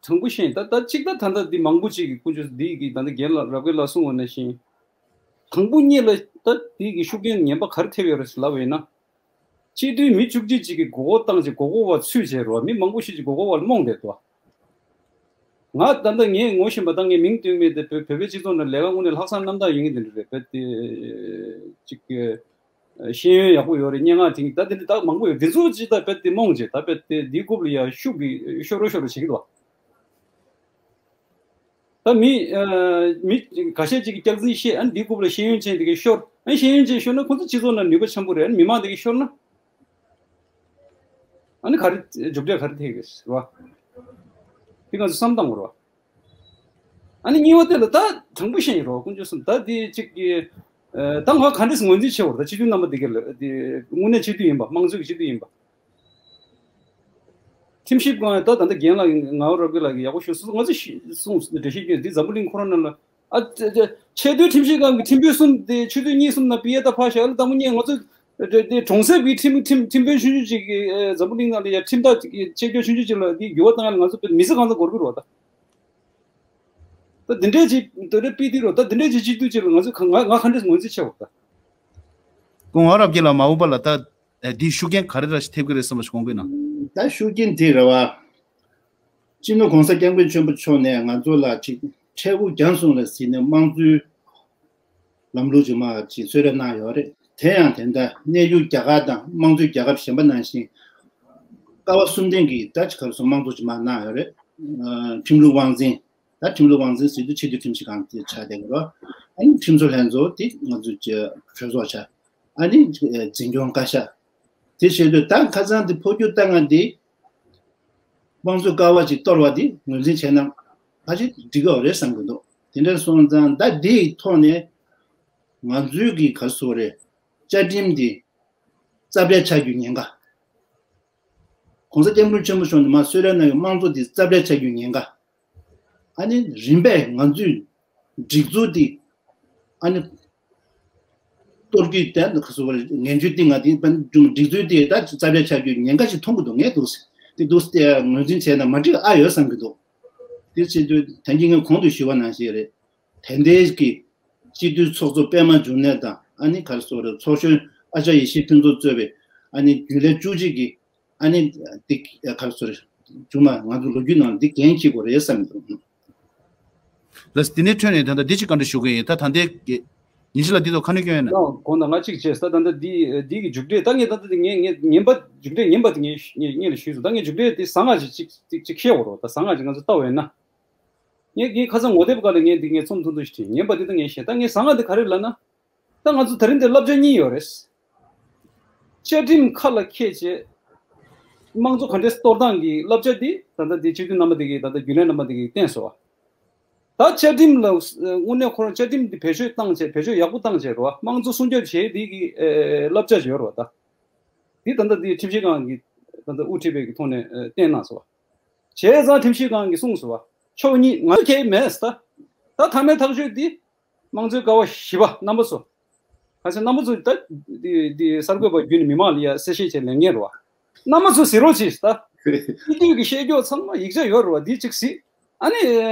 དྲང་པོ་བཤད་ཡིན། ད་ད་གཅིག་ད་ད་ལྟ་འདི་མང་པོ་ཅིག་གིས་དཀོན་མཆོག་འདི་གི་ད་ལྟ་རྒན་ལགས་རབ་རྒན་ལགས་གསུངས་པ་ནང་བཞིན། དང་པོ་ཉིད་ལ་ད་འདི་གི་ཤུགས་རྐྱེན་ངན་པ་ག་རེ་ཐེབས་ཡོད་རེད་ལབ་པ་ཡིན་ན། སྤྱི་འཐུས་མི་བཅུ་གཅིག་ཅིག་གིས་མགོ་སྐོར་བཏང་བྱས་མགོ་སྐོར་བ་ཚུད་བྱས་རོགས། མི་མང་པོ་ཞིག་ཅིག་མགོ་སྐོར་བ་ལ་རྨོངས་བསྡད་འདུག་ང་ད་ལྟ་ངས་ངོ་ཤེས་པ་དང་ངས་མིང་བཏོན་མེད་དེ་བོད་བོད་པའི་སྤྱི་ཚོགས་ནང་ལས་ཀ་དངོས་གནས་ལྷག་བསམ་རྣམ་དག་ཡོད་མཁན་དེ་འདྲ་རེད། བོད་དེ་ཅིག་ཤེས་ཡོན་ཡག་པོ་ཡོད་རེད། སྙན་ངག་དེ་ད་དེ་འདྲ་ད་མང་པོ་ཡོད། དེ་ཚོ་ཅིག་ད་བོད་དེ་རྨོངས་བྱས་ད་བོད་དེ་འདིའི་རྐུབ་ལ་ཡ་ཤུགས་ཀྱིས་ཤོར་རོ་ཤོར་རོ་བྱེད་ཀྱི་འདུག་ད་མི་ཨ་མི་ཁ་ཤས་ཅིག་གིས་སྐྱག་རྫུན་བཤད། ཨ་ནི་འདིའི་རྐུབ་ལ་ཤེས་ཡོན་ཅན་དེ་གས་ཤོར། ཨ་ནི་ཤེས་ཡོན་ཅན་ཤོར་ན་ཁོ་ཚོ་སྤྱི་ཚོགས་ནང་ནུས་པ་ཆེན་པོ་རེད། ཨ་ནི་མི་མང་དེ་གས་ཤོར་ན། ཨ་ནི་ག་རེ་མཇུག་འབྲས་ག་རེ་ཐེབས་ཀྱི་རེད་བ། དེ་ང་ཚོ་བསམ་བཏང་དགོས་རེད་བ། ཨ་ནི་གཉིས་པ་དེ་ལ་ད་དྲང་པོ་བཤད་ཡིན་རོགས། དཀོན་མཆོག་གསུམ་ད་དེ་ཅིག་གི་ཨ་ད་ང་ག་འདྲས་ངོས་འཛིན་བྱེད་དགོས་རེད། ད་སྤྱི་འཐུས་རྣམ་པ་དེ་གས་ལ་དེ་དངོས་གནས་སྤྱི་འཐུས་ཡིན་པ། དམངས་གཙོའི་སྤྱི་འཐུས་ཡིན་པ། ཁྲིམས་ཞིབ་ཁང་ད་ད་ལྟ་རྒན་ལགས་ངག་དབང་རབ་རྒྱས་ལགས་ཀྱིས་ཡག་པོ་ཞུ་སོང་། ང་ཚོ་ཤི་གསུངས་འགྲེལ་བཤད་སྐྱོན་འདི་འཛམ་བུ་གླིང་ཁོ་རང་ནང་ལ་ཨ་ཆེས་མཐོའི་ཁྲིམས་ཞིབ་ཁང་གི་ཁྲིམས་དཔོན་གསུམ་དེ་ཆུ་ཚོད་གཉིས་གསུམ་ནང་པི་ཡེ་ད་ཕར་བཞག་ལ་དང་པོ་ཉིད་ང་ཚོ་ དེ་དེ་གྲོང་གསེབ་ཀྱི་ཁྲིམས་ཁྲིམས་ཁྲིམས་དཔོན་ཆུང་ཆུང་ཅིག་གིས་ཨེ་འཛམ་བུ་གླིང་ནང་ལ་ཡ་ཁྲིམས་ཐག་ཆད་སྐྱོ་ཆུང་ཆུང་ཅིག་ལ་འདི་འགྱུར་བ་བཏང་ཡ་ལ་ང་ཚོ་མི་ཚེ་གང་ཚང་འགོར་གི་རེད་བ་ད། ད་འདི་འདྲས་ཅིག་དེ་འདྲས་སྤི་ཏི་རོ་ད་འདི་འདྲས་ཅིག་སྤྱི་འཐུས་ཅིག་ལ་ང་ཚོས་ག་ང་ང་ག་འདྲས་ངོས་འཛིན་བྱེད་བ་ད། སྐུ་ངོ་ཨ་རབ་རྒྱལ་ལགས་མ་འོངས་པ་ལ་ད་ཨེ་འདིའི་ཤུགས་རྐྱེན་ག་རེ་ར་ཞིག་ཐེབས་ཀྱི་རེད་བསམ་པ་ཞིག་དགོངས་ཀྱི་ན། ད་ཤུགས་རྐྱེན་དེ་རེད་བ། སྤྱི་ནོར་༸གོང་ས་༸སྐྱབས་མགོན་ཆེན་པོ་མཆོག་ནས་ང་ཚོ་ལ་ཅིག་འཕྲལ་ཕུགས་རྒྱང་སོང་ལ་གཟིགས་ནས་དམངས་གཙོའི་ལམ་ལུགས་ཅིག་མར་ཅིག་གསོལ་རས་གནང་ཡོད་རེད། དེ་ཡང་དེ་འདྲ་གནས་ཡུལ་རྒྱ་གར་དང་དམངས་གཙོའི་རྒྱལ་ཁབ་གཞན་པ་ནང་བཞིན་ཀ་བ་གསུམ་ལྡན་གྱི་ད་ཅིག་ག་རེ་ཟེར་དམངས་གཙོ་ཅིག་མར་གནང་ཡོད་རེད། ཨ་ཁྲིམས་ལུགས་དབང་འཛིན། ད་ཁྲིམས་ལུགས་དབང་འཛིན་ཟེར་དུས་ཆེས་མཐོའི་ཁྲིམས་ཞིབ་ཁང་དེ་ཆགས་བསྡད་ཀྱི་རེད། ཨ་ནི་ཁྲིམས་བཟོ་ལྷན་ཚོགས་དེ་ང་ཚོའི་གྲོས་ཚོགས་ཆགས། ཨ་ནི་འཛིན་སྐྱོང་བཀའ་ཤག་དེ་བྱེད་དུས་ད་ཁ་སང་དེ་འཕོ་འགྱུར་བཏང་ང་དེ་དམངས་གཙོའི་ཀ་བ་ཅིག་གཏོར་བ་དེ་ངོས་འཛིན་བྱས་ན་ཕལ་ཆེར་འགྲིག་གི་རེད་བསམ་གྱི་འདུག་དེ་འདྲ་སོང་ཙང་ད་དེའི་ཐོག་ནས་ང་ཚོའི་གི་ག་རེ་ཟེར་དགོས་རེད། བཅའ་ཁྲིམས་དེ་རྩ་བྲལ་ཆགས་རྒྱུའི་ཉེན་ཁ། ༸གོང་ས་༸སྐྱབས་མགོན་ཆེན་པོ་མཆོག་ནས་མར་གསོལ་རས་གནང་བའི་དམངས་གཙོ་དེ་རྩ་བྲལ་ཆགས་རྒྱུའི་ཉེན་ཁ། ཨ་ནི་རིམ་པས་ང་ཚོས་སྒྲིག་འཛུགས་དེ་ཨ་ནི་གཏོར་རྒྱུའི་དེ་ཁ་སོ་བར་ངན་ཇུས་གཏིང་ང་དེ་སྒྲིག་འཛུགས་དེ་ད་རྩ་བྲལ་ཆགས་རྒྱུའི་ཉེན་ཁ་ཞིག་མཐོང་གི་འདུག་ངས་འདུག་དེ་འདུག་དེ་ངོས་འཛིན་བྱས་ན་མ་འགྲིག་ཨ་ཡོད་བསམ་གྱི་འདུག་དེ་བྱེད་དུས་ད་གིན་ངས་གོང་དུ་ཞུས་པ་ནང་བཞིན་རེད། དེ་འདྲའི་གི་སྤྱི་འཐུས་ཚོགས་གཙོ་པད་མ་འབྱུང་གནས་དང་ཨ་ནི་ག་རེ་ཟེར་དགོས་རེད། ཚོགས་གཞོན་ཨ་ཅག་ཡེ་ཤེས་ཕུན་ཚོགས་གཙོས་པའི་ཨ་ནི་རྒྱུན་ལས་བཅུ་གཅིག་གི་ཨ་ནི་འདི་ག་རེ་ཟེར་དགོས་རེད། མཇུག་མ་ང་ཚོ་ལོ་རྒྱུས་ནང་འདི་འགན་འཁྱེར་དགོས་རེད་བསམ་གྱི་འདུག་ལགས་སོ། དེ་ནས་འཕྲོས་ནས་ད་ལྟ་འདི་ཅིག་བཀའ་འདྲི་ཞུ་གི་ཡིན། ད་ད་ལྟའི་ཉིན་ཞིག་ལ་འདི་ཐོག་ཁ་སྣོན་སྐྱོན་ཡོད་ན། ཡང་གོང་དང་ང་གཅིག་བྱས་ས་ད་ལྟ་འདི་འདི་གི་མཇུག་འབྲས་ད་ངས་ད་ལྟ་འདི་ངས་ངས་ངན་པ་མཇུག་འབྲས་ངན་པ་དེ་ངས་ངས་ངས་ལ་ཞུས་སོང་། ད་ངས་མཇུག་འབྲས་དེ་གཟང་ང་ཞིག་ཅིག་ཅིག་ཅིག་བཤད་འོ་རོགས། ད་གཟང་ང་ཞིག་ང་ཚོ་ལྟ་བས་ན། ངས་ངས་ཁ་སང་ངོ་དེབ་སྒང་ལ་ངས་འདི་ངས་རྩོམ་ཐུང་ཐུང་ཞིག་བྲིས། ངན་པ་འདི་ད་ངས་བཤད། ད་ངས་གཟང་ང་འདི་ག་རེ་ལབ་ན། ད་ང་ཚོ་ད་རིང་འདི་བསླབ་བྱ་གཉིས་ཡོད་རེད། བཅའ་ཁྲིམས་ཁ་ལ་འཁྱེར་བྱས། དམངས་གཙོ་ག་འདྲས་གཏོར་སྟངས་ཀྱི་བསླབ་བྱ་འདི་ད་ལྟ་འདི་སྤྱི་འཐུས་རྣམ་པ་འདི་གིས་ད་ལྟ་རྒྱུན་ལས་རྣམ་པ་འདི་གིས་བསྟན་སོང་བ། ད་བཅའ་ཁྲིམས་ལ་དངོས་གནས་ཁོ་རང་བཅའ་ཁྲིམས་འདི་བེད་སྤྱོད་བཏང་བྱས་བེད་སྤྱོད་ཡག་པོ་བཏང་བྱས་རེད་བ། དམངས་གཙོ་སྲུང་སྐྱོབ་བྱས་འདི་གི་ཨེ་བསླབ་བྱ་ཞིག་ཡོད་རེད་བ་ད། འདི་ད་ལྟ་འདི་ཁྲིམས་ཞིབ་ཁང་གིས་ད་ལྟ་དབུ་ཁྲིད་པའི་གི་ཐོག་ནས་ཨེ་བསྟན་གནང་སོང་བ། བྱས་ཙང་ཁྲིམས་ཞིབ་ཁང་གིས་གསུངས་སོང་བ། ཕྱོགས་གཉིས་ང་ཚོ་གལ་མེད་ད། ད་མཐའ་མའི་ཐག་གཅོད་འདི་དམངས་གཙོའི་ཀ་བ་བཞི་པ་རྣམ་པ་ཚོ། ག་ཚོད་རྣམ་པ་ཚོ་ད་འདི་འདི་གསར་འགོད་པ་བརྒྱུད་ནས་མི་མང་ལ་ཡ་གསལ་བཤད་བྱས་ལེན་མཁན་རེད་བ། རྣམ་པ་ཚོ་གཟིགས་རོགས་གྱིས་ད། སྤྱི་འཐུས་ཀྱི་བཤད་རྒྱུ་ཚང་མ་ཡིག་ཆ་ཡོད་རེད་བ། འདི་གཅིག་གཟིགས། ཨ་ནི་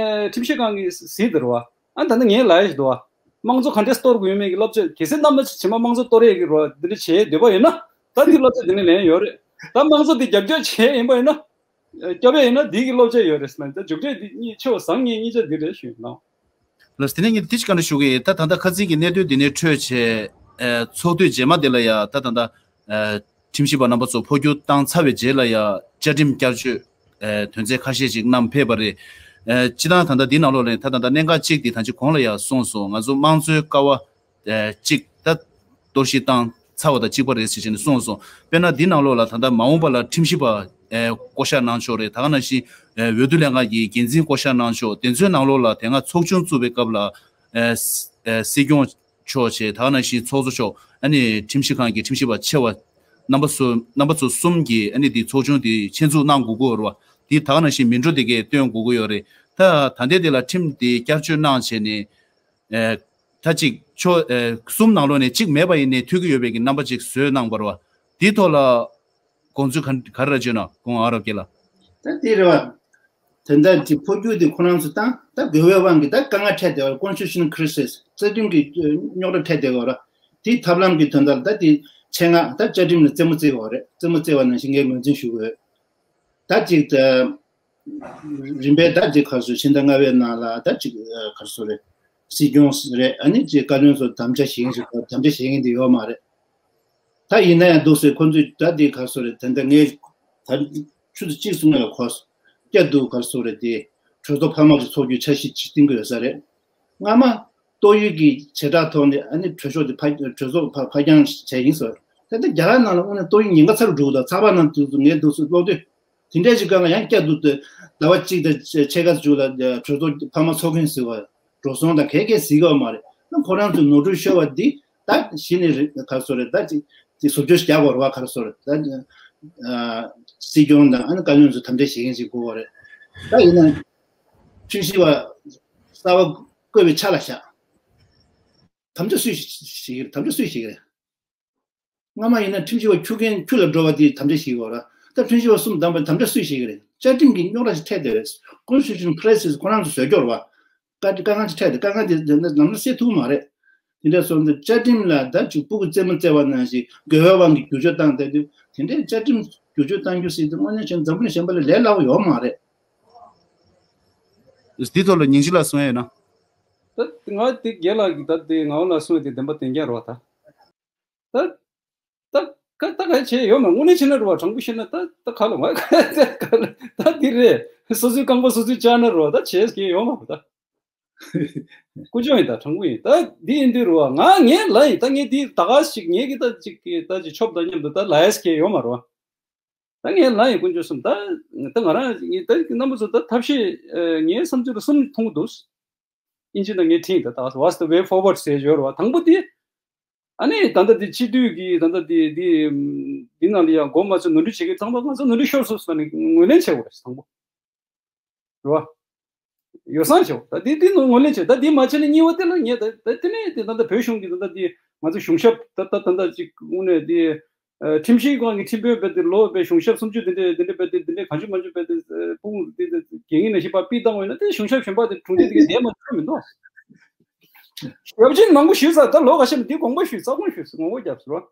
ཁྲིམས་ཞིབ་ཁང་གིས་གཟིགས་དེ་རེད་བ། ཨ་ནི་ད་ནི་ངས་ལབ་ཡ་ཞིག་འདུག་བ། དམངས་གཙོ་ག་འདྲས་གཏོར་དགོས་ཡོད་མེད་ཀྱི་བསླབ་བྱ་གལ་སྲིད་རྣམ་པ་ཚོ་ཕྱི་མ་དམངས་གཙོ་གཏོར་ཡས་ཀྱི་རེད་བ། འདི་འདྲ་བྱས་འདོད་པ་ཡོད་ན། ད་འདི་བསླབ་བྱ་འདི་ནས་ལེན་ཡོད་རེད། ད་དམངས་གཙོ་འདི་རྒྱབ་སྐྱོར་བྱས་ཡིན་པ་ཡིན་ན། སྐྱོབ་ཡས་ཡིན་ན་འདི་གི་བསླབ་བྱ་ཡོད་རེད་ཟེར་ན། ད་མཇུག་འབྲས་འདི་གཉིས་ཆེ་བ་བཟང་ངན་གཉིས་ཆ་འདི་རེད་ཞུས་ནོ། ལགས་སོ། དེ་ནས་ངས་འདི་ཅིག་བཀའ་འདྲི་ཞུ་གི་ཡིན། ད་ད་ལྟ་ཁ་སང་གི་གནད་དོན་འདི་ནས་འཕྲོས་བྱས། ཨ་ཚོགས་དུས་རྗེས་མ་འདི་ལ་ཡ་ད་ད་ལྟ་ཨ་ཁྲིམས་ཞིབ་པ་རྣམ་པ་ཚོ་འཕོ་འགྱུར་བཏང་ཚར་བའི་རྗེས་ལ་ཡ་བཅའ་ཁྲིམས་བསྐྱར་བཅོས་ཨ་དོན་ཚན་ཁ་ཤས་ཤིག་བསྣམས་ཕེབས་པ་རེད། ཨ་སྤྱིར་བཏང་ད་ལྟ་འདི་ནང་ལོགས་ལ་ད་ད་ལྟ་གནད་འགག་གཅིག་འདི་ད་ཅི་གོང་ལ་ཡ་གསུངས་སོང་། ང་ཚོ་དམངས་གཙོའི་ཀ་བ་ཨ་གཅིག་ད་གཏོར་བཤིག་བཏང་ཚར་བ་དང་གཅིག་པ་རེད་ཟེར་བྱས་ནས་གསུངས་སོང་། དཔེར་ན་འདི་ནང་ལོགས་ལ་ད་ལྟ་མ་འོངས་པ་ལ་ཁྲིམས་ཞིབ་པ་ཨ་བསྐོ་བཞག་གནང་ཕྱོགས་རེད། ད་ག་ནང་བཞིན་ཨ་འོས་བསྡུ་ལྷན་ཁང་གི་འགན་འཛིན་བསྐོ་བཞག་གནང་ཕྱོགས་དེ་ཚོའི་ནང་ལོགས་ལ་དེ་སྔ་ཚོགས་ཆུང་བཙུགས་པའི་སྐབས་ལ་ཨ་སྲིད་སྐྱོང་མཆོག་བྱས། ད་ག་ནང་བཞིན་ཚོགས་གཙོ་མཆོག་ཨ་ནི་ཁྲིམས་ཞིབ་ཁང་གི་ཁྲིམས་ཞིབ་པ་ཆེ་བ་རྣམ་པ་ཚོ་རྣམ་པ་ཚོ་གསུམ་གྱིས་ཨ་ནི་དེ་ཚོགས་ཆུང་དེ་ཆེད་འཛུགས་གནང་དགོས་ཀྱི་ཡོད་རེད་བ། དེ་ད་ག་ནང་བཞིན་མི་འགྲོ་དེ་གས་བཏོན་དགོས་ཀྱི་ཡོད་རེད། ད་ད་ལྟའི་དེ་ལ་ཁྲིམས་དེ་བསྐྱར་བཅོས་གནང་བྱས་ནས་ཨེ་ད་ཅིག་ཕྱོགས་ཨེ་གསུམ་ནང་ལོགས་ནས་གཅིག་མེད་པ་ཡིན་ནའི་འཐུས་ཀྱི་ཡོད་པའི་གི་རྣམ་པ་ཅིག་བཟོས་གནང་བ་རེད་བ། དེའི་ཐོག་ལ་དགོངས་ཚུལ་ག་ག་རེ་ར་བརྗོད་ན་སྐུ་ངོ་ཨ་རབ་རྒྱལ་ལགས། ད་དེ་རེད་བ། དེ་འདྲ་གྱི་འཕོ་འགྱུར་དེ་ཁོ་རང་ཚོ་བཏང་ད་དགོས་པའི་དབང་གིས་ད་དཀའ་ངལ་འཕྲད་བསྡད་པ་རེད། Constitutional Crisis རྩ་དོན་གྱི་རྙོག་དྲ་འཕྲད་བསྡད་པ་རེད། དེའི་ཐབས་ལམ་གྱི་དོན་དག་ལ་ད་དེ་ཆེད་མངགས་ད་བཅའ་ཁྲིམས་ལ་རྩེད་མོ་རྩེ་བ་རེད། རྩེད་མོ་རྩེ་བ་ནང་བཞིན་ངས་ངོས་འཛིན་ཞུ་གི་ཡོད། ད་ཅིག་ད་རིམ་པས་ད་ཅིག་ག་རེ་ཟེར་ཕྱི་ཟླ་ལྔ་པའི་ནང་ལ་ད་ཅིག་ག་རེ་ཟེར་རེད། སྲིད་སྐྱོང་རེད། ཨ་ནི་ཅིག་བཀའ་བློན་ཚོ་དམ་བཅའ་བཞེས་མཁན་ཞིག་དམ་བཅའ་བཞེས་མཁན་དེ་ཡོད་མ་རེད། ད་ཡིན་ན་ཡང་འདུག་ཟེར་ཁོ་ཚོས་ད་དེ་ག་རེ་ཟེར་རེད། ད་ལྟ་ངས་ད་ཆུ་ཚོད་གཅིག་སོང་ངས་ལ་གོ་སོང་། བསྐྱར་དུ་ག་རེ་ཟེར་རེད། དེ་གྲོས་ཚོགས་འཕར་མ་ཞིག་ཚོགས་རྒྱུའི་འཆར་གཞི་ཅིག་བཏིང་གི་ཡོད་ས་རེད། སྔ་མ་ཏོག་དབྱིབས་ཀྱི་བྱེ་བྲག་ཐོག་ནས་ཨ་ནི་གྲོས་ཚོགས་དེ་ཕར་གྲོས་ཚོགས་ཕར་ཕར་འགྱངས་བྱས་ཡིན་ཟེར། ད་ལྟ་རྒྱ་གར་ནང་ལ་དངོས་གནས་ཏོག་དབྱིབས་ཉེན་ཁ་ཚ་རུ་འགྲོ་གི་འདུག་ཚགས་པར་ནང་དུས་སུ་ངས་འདུག་སེ་ཀློག་དུས། དེ་འདྲའི་ཞིག་སྒང་ལ་ཡང་བསྐྱར་དུ་ཟླ་བ་གཅིག་དང་ཕྱེད་ཀ་ཙམ་ལ་གྲོས་ཚོགས་འཕར་མ་ཚོགས་མཁན་ཟེར་བ་འགྲོ་སོང་དང་གས་གས་ཟེར་གི་ཡོད་མ་རེད། ད་ཁོ་རང་ཚོའི་ནོར་འཁྲུལ་ཤོར་བ་འདི་ད་གཞི་ནས་རེད། ག་རེ་ཟེར་རེད། ད་ཅིག་ཅིག་བཟོ་བཅོས་ཤིག་རྒྱག་དགོས་རེད་བ། ག་རེ་ཟེར་རེད། ད་སྲིད་སྐྱོང་དང་ཨ་ནི་བཀའ་བློན་ཚོ་དམ་བཅའ་བྱེད་མཁན་ཞིག་དགོས་པ་རེད། ད་ཡིན་ན་ཁྲིམས་ཞིབ་པ་གསར་པ་བསྐོས་པའི་ཆ་ལ་བཞག་དམ་བཅའ་སུས་བྱེད་ཀྱི་རེད། དམ་བཅའ་སུས་བྱེད་ཀྱི་རེད། སྔ་མ་ཡིན་ན་ཁྲིམས་ཞིབ་པ་ཁྱུ་རྒན་ཁྱུ་ལ་འགྲོ་བ་དེ་དམ་དྲག་བྱེད་ཀྱི་ཡོད་རེད། ད་ཁྲིམས་ཞིབ་པ་གསུམ་བདམས་པ་དམ་དྲག་སུས་བྱེད་ཀྱི་རེད། བཅའ་ཁྲིམས་ཀྱི་རྙོག་དྲ་ཞིག་འཕྲད་བསྡད་རེད། Constitution crisis ཁོ་རང་ཚོ་བཟོས་ཀྱི་ཡོད་རེད་བ། དཀའ་དཀའ་ངལ་ཅིག་འཕྲད་དེ། དཀའ་ངལ་དེ་ནམ་ནམ་སེལ་ཐུབ་མ་རེད། དེ་འདྲ་སོང་ཙང་བཅའ་ཁྲིམས་ལ་ད་ཅིག་སྤུ་གུ་རྩེད་མོ་རྩེ་བ་ནང་བཞིན་དགེ་བའི་དབང་གིས་བསྒྱུར་བཅོས་བཏང་བསྡད་དུས། དེ་འདྲའི་བཅའ་ཁྲིམས་བསྒྱུར་བཅོས་བཏང་རྒྱུ་ཟེར་དུས་དངོས་གནས་བྱས་ན་འཛམ་བུ་གླིང་གཞན་པ་ལས་ལས་སླ་པོ་ཡོད་མ་རེད། འདི་ཐོག་ལ་ཉིང་ཁྲི་ལགས་གསུང་ཡས་ཡོད་ན། ད་ང་དེ་རྒན་ལགས་ཀྱིས་ད་དེ་ངག་དབང་ལགས་གསུང་ཡས་དེ་བདེན་པ་བདེན་རྐྱང་རེད་བ། ད་ད་ད་ད་ག་བྱས་ཡོད་མ། དངོས་གནས་བྱས་ན་རེད་བ། དྲང་པོ་བཤད་ན་ད་ད་ག་ལ་མ་ད་འདི་རེད། སོ་སོའི་རྐང་པ་སོ་སོས་བཅག་ན་རེད་བ། ད་བྱས་ཀྱི་ཡོད་མ་རེད་ད། ཀུན་སྤྱོད་ཡིན་ད། དྲང་པོ་ཡིན་ད། འདི་ཡིན་དུས་རེད་བ། ང་ངའི་ལ་ཡིན་ད། ངས་འདི་ད་ག་ཞིག་ངས་ཀྱི་ད་ཅིག་གི་ད་ཅིག་ཆོབ་དང་མཉམ་དུ་ད་ལ་ཡས་ཀྱི་ཡོད་མ་རེད་བ། ད་ངའི་ལ་ཡིན་ཀུན་སྤྱོད་གསུམ་ད། ད་ང་རང་ངས་ད་རྣམ་པ་ཚོ་ད་ཐབས་ཤེས་ངའི་བསམ་ཚུལ་ལ་གསུམ་མཐོང་གི་འདུག་ཨིན་ཇི་ནང་ངས་བྲིས་ད། ད་What's the way forward ཟེར་ཡོད་རེད་བ། དང་པོ་དེ། ཨ་ནི་ད་ལྟ་དེ་སྤྱི་འཐུས་ཀྱི་ད་ལྟ་དེ་དེ་དེ་ནང་ལ་ཡང་མགོ་མ་ཚོས་ནོར་འཁྲུལ་བྱེད་ཀྱི་ཚང་མ་ང་ཚོ་ནོར་འཁྲུལ་ཤོར་སོང་ཟེར་ནས་ངོས་ལེན་བྱེད་དགོས་རེད། དང་པོ། རེད་བ། ཡོ་བསྲང་བྱེད་དགོས། ད་དེ་དེ་ནང་ངོས་ལེན་བྱེད། ད་དེ་མ་བྱས་ན་གཉིས་པ་དེ་ལ་ངས་ད་ད་དེ་ནས་དེ་ད་ལྟ་བོད་གཞུང་གི་ད་ལྟ་དེ་ང་ཚོ་གཞུང་ཞབས་ད་ད་ད་ལྟ་ཅིག་དངོས་གནས་དེ། ཨ། ཁྲིམས་ཞིབ་ཁང་གི་ཁྲིམས་དཔོན་རྦད་དེ་ལོ་རྦད་གཞུང་ཞབས་སུམ་ཅུ་དེ་འདྲས་དེ་འདྲས་རྦད་དེ་དེ་འདྲས་གང་བྱུང་མང་བྱུང་རྦད་དེ་སྤུ་གུ་དེ་དེ་རྒན་ཡིན་ན་ཤི་པ་པི་བཏང་བས་ན། དེ་གཞུང་ཞབས་གཞན་པ་དེ་དྲུང་ཆེ་དེ་གའི་བསྡད་མ་ཐུབ་མི་འདུག་ཞབས་ཕྱི་མང་པོ་ཞུས་ཚར། ད་ལོ་ཁ་ཤས་ནས་དེ་དགོངས་པ་ཞུས། རྩ་དགོངས་ཞུས། ངོ་རྒོལ་བརྒྱབ་ཟེར་བ།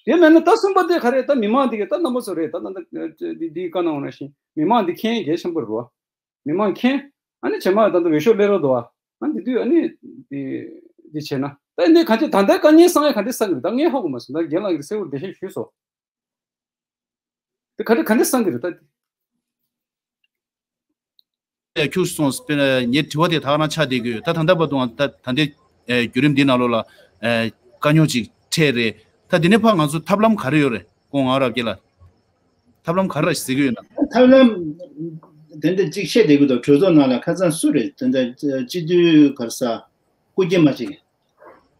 དེ་མེད་ན་ད་གསུམ་པ་དེ་ག་རེ། ད་མི་མང་དེ་གའི་ད་རྣམ་པ་ཚོ་རེད། ད་ད་ད་འདི་འདི་བཀའ་གནང་བ་ནང་བཞིན་མི་མང་འདི་མཁྱེན་གལ་ཆེན་པོ་རེད་བ། མི་མང་མཁྱེན། ཨ་ནི་རྗེས་མ་ད་ལྟ་འོས་ཤོག་སླེབས་རོགས་འདུག་བ། ཨ་འདི་དུས་ཨ་ནི་འདི་འདི་བྱས་ན། ད་འདི་ག་འདྲ་ད་ལྟ་དཀའ་ངལ་སང་ཡ་ག་འདྲ་སང་གི་རེད། ད་ངས་ཧ་གོ་མ་སོང་། ད་རྒན་ལགས་ཀྱིས་གསལ་བོར་འགྲེལ་བཤད་ཞུས་སོང་། འདི་ག་འདྲ་ག་འདྲ་སང་གི་རེད་ད། ཁྱུག་སོང་། དཔེར་ན་ངའི་དྲི་བ་དེ་ད་ག་རང་ཆགས་བསྡད་ཀྱི་ཡོད། ད་ད་ལྟ་བར་དུའང་ད་ད་ལྟའི་ཨེ་བརྒྱུད་རིམ་འདི་ནང་ལོགས་ལ་ཨེ་དཀའ་རྙོག་ཅིག་འཕྲད་རེད། ད་འདི་ནས་ཕར་ང་ཚོ་ཐབས་ལམ་ག་རེ་ཡོད་རེད། སྐུ་ངག་དབང་རབ་རྒྱས་ལགས། ཐབས་ལམ་ག་རེ་ཟེར་གྱི་ཡོད་ན། ཐབས་ལམ་དེ་འདྲ་ཅིག་བཤད་བསྡད་ཀྱི་འདུག་གྲོས་ཚོགས་ནང་ལ་ཁ་སང་སུ་རེད། དེ་འདྲ་སྤྱི་འཐུས་ག་རེ་ཟ། སྐུ་སྐྱེས་མ་ཅིག་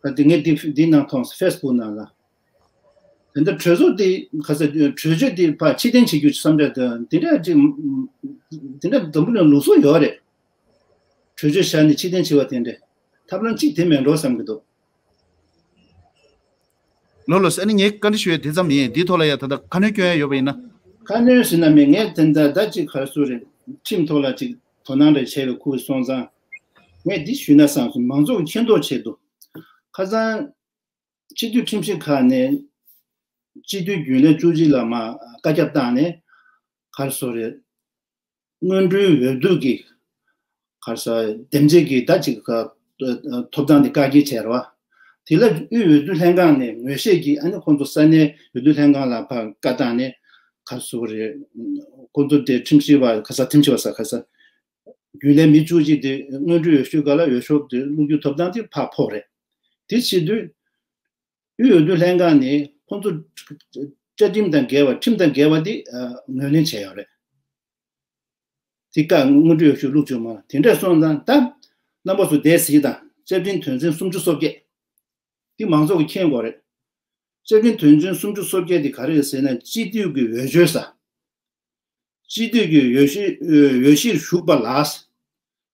ད་དེ་ངས་འདི་འདི་ནང་མཐོང་སོང་། ཕེ་སི་བུག་ནང་ལ། དེ་འདྲ་གྲོས་ཚོགས་དེ་ག་ས་གྲོས་ཆོད་དེ་ཕར་ཕྱིར་འཐེན་བྱེད་རྒྱུ་བསམ་འཆར་དང་དེ་འདྲ་ཅིག་དེ་འདྲ་འཛམ་བུ་གླིང་ལུགས་སྲོལ་ཡོད་རེད། གྲོས་ཆོད་བཞག་ནས་ཕྱིར་འཐེན་བྱེད་པ་དེ་འདྲ། ཐབས་ལམ་གཅིག་དེ་མེད་འགྲོ་བསམ་གྱི་འདུག་ལོ་ལོ་ཨ་ནི་ངས་བཀའ་འདྲི་ཞུ་ཡས་དེ་ཙམ་ཡིན། དེའི་ཐོག་ལ་ཡ་ད་ལྟ་ཁ་སྣོན་སྐྱོན་ཡ་ཡོད་པ་ཡིན་ན། ཁ་སྣོན་ཟེར་ན་མེད། ངས་དེ་འདྲ་ད་ཅིག་ག་རེ་ཟེར་རེད། ཁྲིམས་ཐོག་ལ་ཅིག་དོ་སྣང་རེ་བྱས་པའི་ཁུལ་སོང་ཙང་། ངས་འདི་ཞུས་ན་བསམ་སོང་། མང་ཚོགས་མཁྱེན་རྟོགས་ཆེད་དུ། ཁ་སང་སྤྱི་འཐུས་ཁྲིམས་ཞིབ་ཁག་ནས་སྤྱི་འཐུས་རྒྱུན་ལས་བཅུ་གཅིག་ལ་མར་བཀའ་ཁྱབ་བཏང་ནས་ག་རེ་ཟེར་རེད། སྔོན་འགྲོའི་འོས་བསྡུ་གི་ག་རེ་ཟེར། འདེམས་བྱེད་ཀྱི་ད་ཅིག་ག་ཐོབ་ཐང་དེ་བཀག་སྐྱིལ་བྱས་རེད་བ། དེ་ལ་དབུས་འོས་བསྡུ་ལྷན་ཁང་ནས་ངོས་བཞེས་ཀྱིས་ཨ་ནི་ཁོང་ཚོ་ས་གནས་འོས་བསྡུ་ལྷན་ཁང་ལ་ཕར་བཀའ་བཏང་ནས་ག་རེ་ཟེར་རེད། ཁོང་ཚོ་དེ་ཁྲིམས་ཞིབ་པ་ག་ས་ཁྲིམས་ཞིབ་པ་ས་ག་ས་རྒྱུན་ལས་མི་བཅུ་གཅིག་དེ་སྔོན་འགྲོའི་འོས་ཤོག་སྒང་ལ་འོས་ཤོག་དེ་བླུག་རྒྱུ་ཐོབ་ཐང་དེ་ཕར་ཕོག་རེད། དེ་བྱེད་དུས། དབུས་འོས་བསྡུ་ལྷན་ཁང་ནས་ཁོང་ཚོ་བཅའ་ཁྲིམས་དང་འགལ་བ། ཁྲིམས་དང་འགལ་བ་དེ་ཨ་ངོས་ལེན་བྱས་ཡོད་རེད། དེ་བཀག་སྔོན་འགྲོའི་འོས་ཤོག་བླུགས་བཅུག་མ། དེ་འདྲ་སོང་ཙང་ད་རྣམ་པ་ཚོ་བསྡད་གཟིགས་དང་། བཅའ་ཁྲིམས་དོན་ཚན་སུམ་ཅུ་སོ་བརྒྱད། འདི་མང་ཚོགས་ཀྱིས་མཁྱེན་དགོས་རེད། བཅའ་ཁྲིམས་དོན་ཚན་སུམ་ཅུ་སོ་བརྒྱད་དེ་ག་རེ་རེད་ཟེར་ན། སྤྱི་འཐུས་ཀྱི་འོས་ཆོས་ཟེར། སྤྱི་འཐུས་ཀྱི་འོས་གཞི་འོས་གཞིར་ཞུགས་པ་ལ།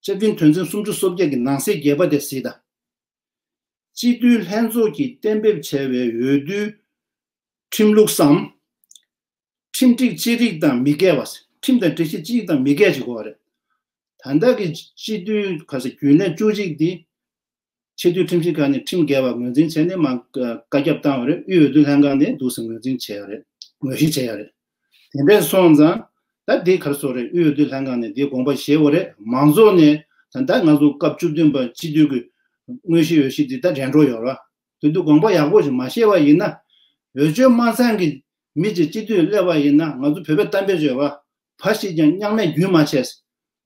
བཅའ་ཁྲིམས་དོན་ཚན་སུམ་ཅུ་སོ་བརྒྱད་ཀྱི་ནང་གསེས་བརྒྱད་པ་དེ་གཟིགས་དང་། སྤྱི་འཐུས་ལྷན་ཚོགས་ཀྱིས་གཏན་འབེབས་བྱས་པའི་འོས་བསྡུའི་ཁྲིམས་ལུགས་སམ། ཁྲིམས་སྒྲིག་ཅི་རིགས་དང་མི་འགལ་བ། ཁྲིམས་དང་སྒྲིག་གཞི་ཅི་ཡིན་དང་མི་འགལ་བྱེད་དགོས་པ་རེད། ད་ལྟ་གི་སྤྱི་འཐུས་ག་ས་རྒྱུན་ལས་བཅུ་གཅིག་འདི་ཆེས་མཐོའི་ཁྲིམས་ཞིབ་ཁང་ནས་ཁྲིམས་འགལ་བ་ངོས་འཛིན་བྱས་ནས་མར་བཀའ་ཁྱབ་བཏང་བ་རེད། དབུས་འོས་བསྡུ་ལྷན་ཁང་ནས་འདུག་སེ་ངོས་འཛིན་བྱས་ཡོད་རེད། ངོས་བཞེས་བྱས་ཡོད་རེད། དེ་འདྲ་སོང་ཙང་ད་འདི་ག་རེ་ཟེར་རེད། དབུས་འོས་བསྡུ་ལྷན་ཁང་ནས་འདིའི་དགོངས་པ་བཞེས་པ་རེད། མང་ཚོགས་ནས་ད་ལྟ་ང་ཚོ་སྐབས་བཅུ་བདུན་པ་སྤྱི་འཐུས་ཀྱི་དངོས་གཞི་འོས་གཞི་འདི་ད་རན་འགྲོ་ཡོད་རེད། དེ་དུས་དགོངས་པ་ཡག་པོ་ཞིག་མ་བཞེས་པ་ཡིན་ན། འོས་ཆོས་མ་ཚང་གི་མི་གཅིག་སྤྱི་འཐུས་སླེབས་པ་ཡིན་ན། ང་ཚོ་བོད་པའི་གཏམ་དཔེ་བརྗོད་པ། ཕ་ཤི་ཀྱང་རྙིང་མས་རྒྱུན་མ་ཆད།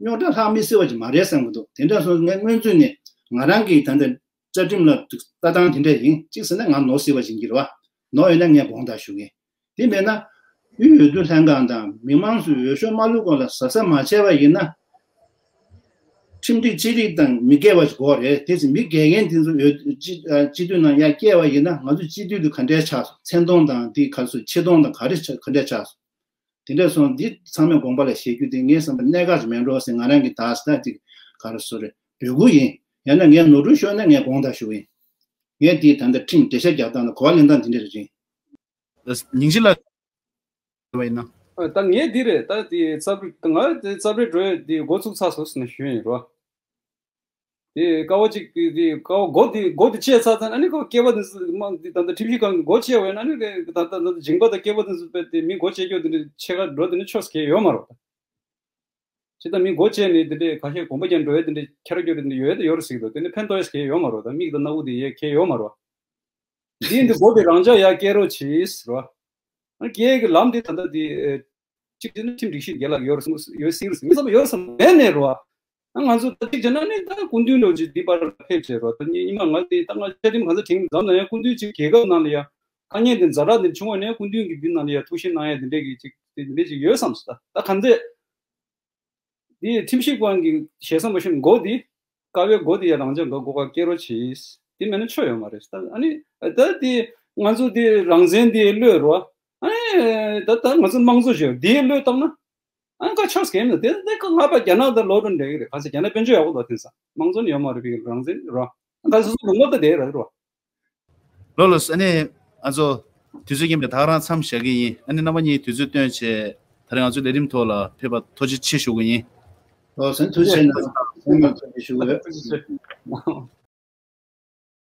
རྙོག་དྲ་ལྷག་མི་སྲིད་པ་ཅིག་མ་རེད་བསམ་གྱི་འདུག་དེ་འདྲ་སོང་ངས་སྔོན་ཚུད་ནས་ང་རང་གི་ད་ལྟ་བཅའ་ཁྲིམས་ལ་ལྟ་སྟངས་དེ་འདྲ་ཡིན། གཅིག་ཟེར་ན་ང་ནོར་སྲིད་པ་ཅིག་ཡིན་གྱི་རེད་བ། ནོར་ཡོད་ན་ངས་དགོངས་དག་ཞུ་གི་ཡིན། དེ་མེད་ན་དབུས་འོས་བསྡུ་ལྷན་ཁང་དང་མི་མང་ཚོས་འོས་ཤོག་མ་བླུགས་གོང་ལ་གཟབ་གཟབ་མ་བྱས་པ་ཡིན་ན། ཁྲིམས་སྒྲིག་ཅི་རིགས་དང་མི་འགལ་བ་ཞིག་དགོས་རེད། དེ་ཚོ་མི་འགལ་མཁན་དེ་ཚོ་འོས་སྤྱི་སྤྱི་འཐུས་ནང་ཡར་བསྐྱལ་བ་ཡིན་ན། ང་ཚོ་སྤྱི་འཐུས་དེ་ག་འདྲས་ཆགས་སོང་། མཚན་མཐོང་དང་དེ་ག་རེ་ཟེར། ཆེ་མཐོང་དང་ག་རེ་ཆགས། ག་འདྲས་ཆགས་སོང་། དེ་འདྲ་སོང་། འདི་ཚང་མས་དགོངས་པ་ལ་བཞེས་རྒྱུ་དེ་ངའི་བསམ་པར་གནད་འགག་ཅིག་མེད་འགྲོ་ཟེར་ང་རང་གི་ད་ཟེར་ན་ཅིག་ག་རེ་ཟེར་རེད། འབོད་སྐུལ་ཡིན། ཡང་ན་ངས་ནོར་འཁྲུལ་ཤོར་ན་ངས་དགོངས་དག་ཞུ་གི་ཡིན། ངས་འདི་ད་ལྟ་ཁྲིམས་འགྲེལ་བཤད་རྒྱག་སྟངས་དང་གོ་བ་ལེན་སྟངས་འདི་འདྲ་ ཉིང་ཁྲི་ལགས་བ་ཡིན་ན། ཨ། ད་ངས་འདི་རེད། ད་དེ་རྩབ་རི་ང་དེ་རྩབ་རི་འགྲོ་ཡས་དེ་འགོ་ཚུགས་ཚར་སོང་ཟེར་ནས་ཞུས་ཡིན་རོ། དེ་ཀ་བ་གཅིག་དེ་དེ་ཀ་བ་འགོ་དེ་འགོ་དེ་བཅད་ཚར་ཚར། ཨ་ནི་ཀ་བ་སྐྱེས་པ་དེ་ཚོ་མ་དེ་ད་ལྟ་ཁྲིམས་ཞིབ་ཁང་གི་འགོ་བཅད་བས་ན། ཨ་ནི་ད་ལྟ་ད་ལྟ་སྦྱིན་པ་དང་སྐྱེས་པ་དེ་ཚོ་དཔེ་དེ་མི་འགོ་བཅད་རྒྱུ་དེ་འདྲ་ཕྱེད་ཀ་འགྲོ་དེ་ནི་ཆོག་གི་ཡོད་མ་རོ། ཇི་ལྟར་མི་སྒོ་བཅད་ནས་དེ་འདྲའི་ཁ་ཤས་གོམ་པ་རྒྱག་འགྲོ་ཡས་དེ་འདྲའི་ཁྱེར་རྒྱུ་རེད། འདི་ཡོད་དེ་ཡོད་རེད་ཟེར་གྱི་འདུག་དེ་ནི་ཕན་ཐོགས་ཡས་གལ་ཡོད་མ་རེད། ད་མིག་དང་སྣ་བུག་དེ་ཡས་གལ་ཡོད་མ་རེད། འདི་འདི་སྒོ་དེ་རང་འཇགས་ཡར་སྐྱེལ་རོགས་གྱིས་རོ། ཨ། སྐྱེལ་གྱི་ལམ་དེ་ད་ལྟ་དེ་ཨེ། གཅིག་དེ་ནི་ཁྲིམས་སྒྲིག་གཞི་རྒྱལ་ལ་ཡོད་རེད་ཟེར་ཡོད་ཟེར་གྱི་རེད། མི་ཚང་མ་ཡོད་ས་མེད་ནས་རོ། ཨ། ང་ཚོ་ད་གཅིག་བྱས་ན་ནི་ད་སྐུ་མདུན་ལོ་ཅིག་འདི་པར་ཕེབས་བྱས་རོ། ད་ཉི་ཉི་མ་ང་དེ་ད་ང་བཅའ་ཁྲིམས་ག་ཚོད་དྲན་མཚམས་ན་ཡང་སྐུ་མདུན་ཅིག་རྒྱལ་ཁབ་ནང་ལ་ཡ་དཀའ་ངལ་དེ་ཛ་དྲག་དེ་བྱུང་བ་ནས་སྐུ་མདུན་གྱིས་འདི་ནང་ལ་ཡ་ཐུགས་ཞིབ་གནང་ཡ་དེ་འདྲས་ཀྱི་ཅིག་དེ་འདྲས་ཅིག་ཡོད་བསམ་སོང་། ད་ད་ག་ཚོད། འདི་ཁྲིམས་ཞིབ་ཁང་གི་ཞལ་བཟང་མ་ཤེས་མགོ་འདི། ཀ་བའི་མགོ་འདི་ཡང་རང་འཇགས་འགོ་འགོ་ཁ་སྐྱེལ་རོགས་གྱིས། འདི་མེད་ན་ཆོ་ཡོད་མ་རེད། ད་ཨ་ནི་ད་འདི་ང་ཚོ་འདི་རང་བཙན་འདི་གློད་རོ། ཨ་ནི་ད་ད་ང་ཚོ་དམངས་གཙོ་བྱོས་འདི་གློད་བཏང་ན། ཨ་ནི་ཀ་ཆོས་སྐྱེལ་མི་འདུག་དེ་དེ་ཀ་ང་པ་རྒྱ་ནག་དང་ལོ་རུ་འདྲ་གི་རེད། ག་ཚོད་རྒྱ་ནག་དཔལ་འབྱོར་ཡག་པོ་འདུག་དེང་སང་དམངས་གཙོ་ནི་ཡོད་མ་རེད། པའི་རང་བཙན་རོ། ཨ་ནི་ད་སོ་སོ་ལུང་པ་ད་དེ་རེད་རོ། ལོ་ལོ། ཨ་ནི་ང་ཚོ་དུས་ཚོད་རྐྱེན་པས་ད་ག་རང་མཚམས་བཞག་གི་ཡིན། ཨ་ནི་རྣམ་པ་གཉིས་དུས་ཚོད་བཏོན་བྱས་ད་རེས་ང་ཚོའི་ལས་རིམ་ཐོག་ལ་ཕེབས་པ་ཐུགས་རྗེ་ཆེ་ཞུ་གི་ཡིན། ལོ་ལོ། ཐུགས་རྗེ་ཆེ་གནང་། ཐུགས་རྗེ་ཆེ་ཞུ་གི་ཡོད།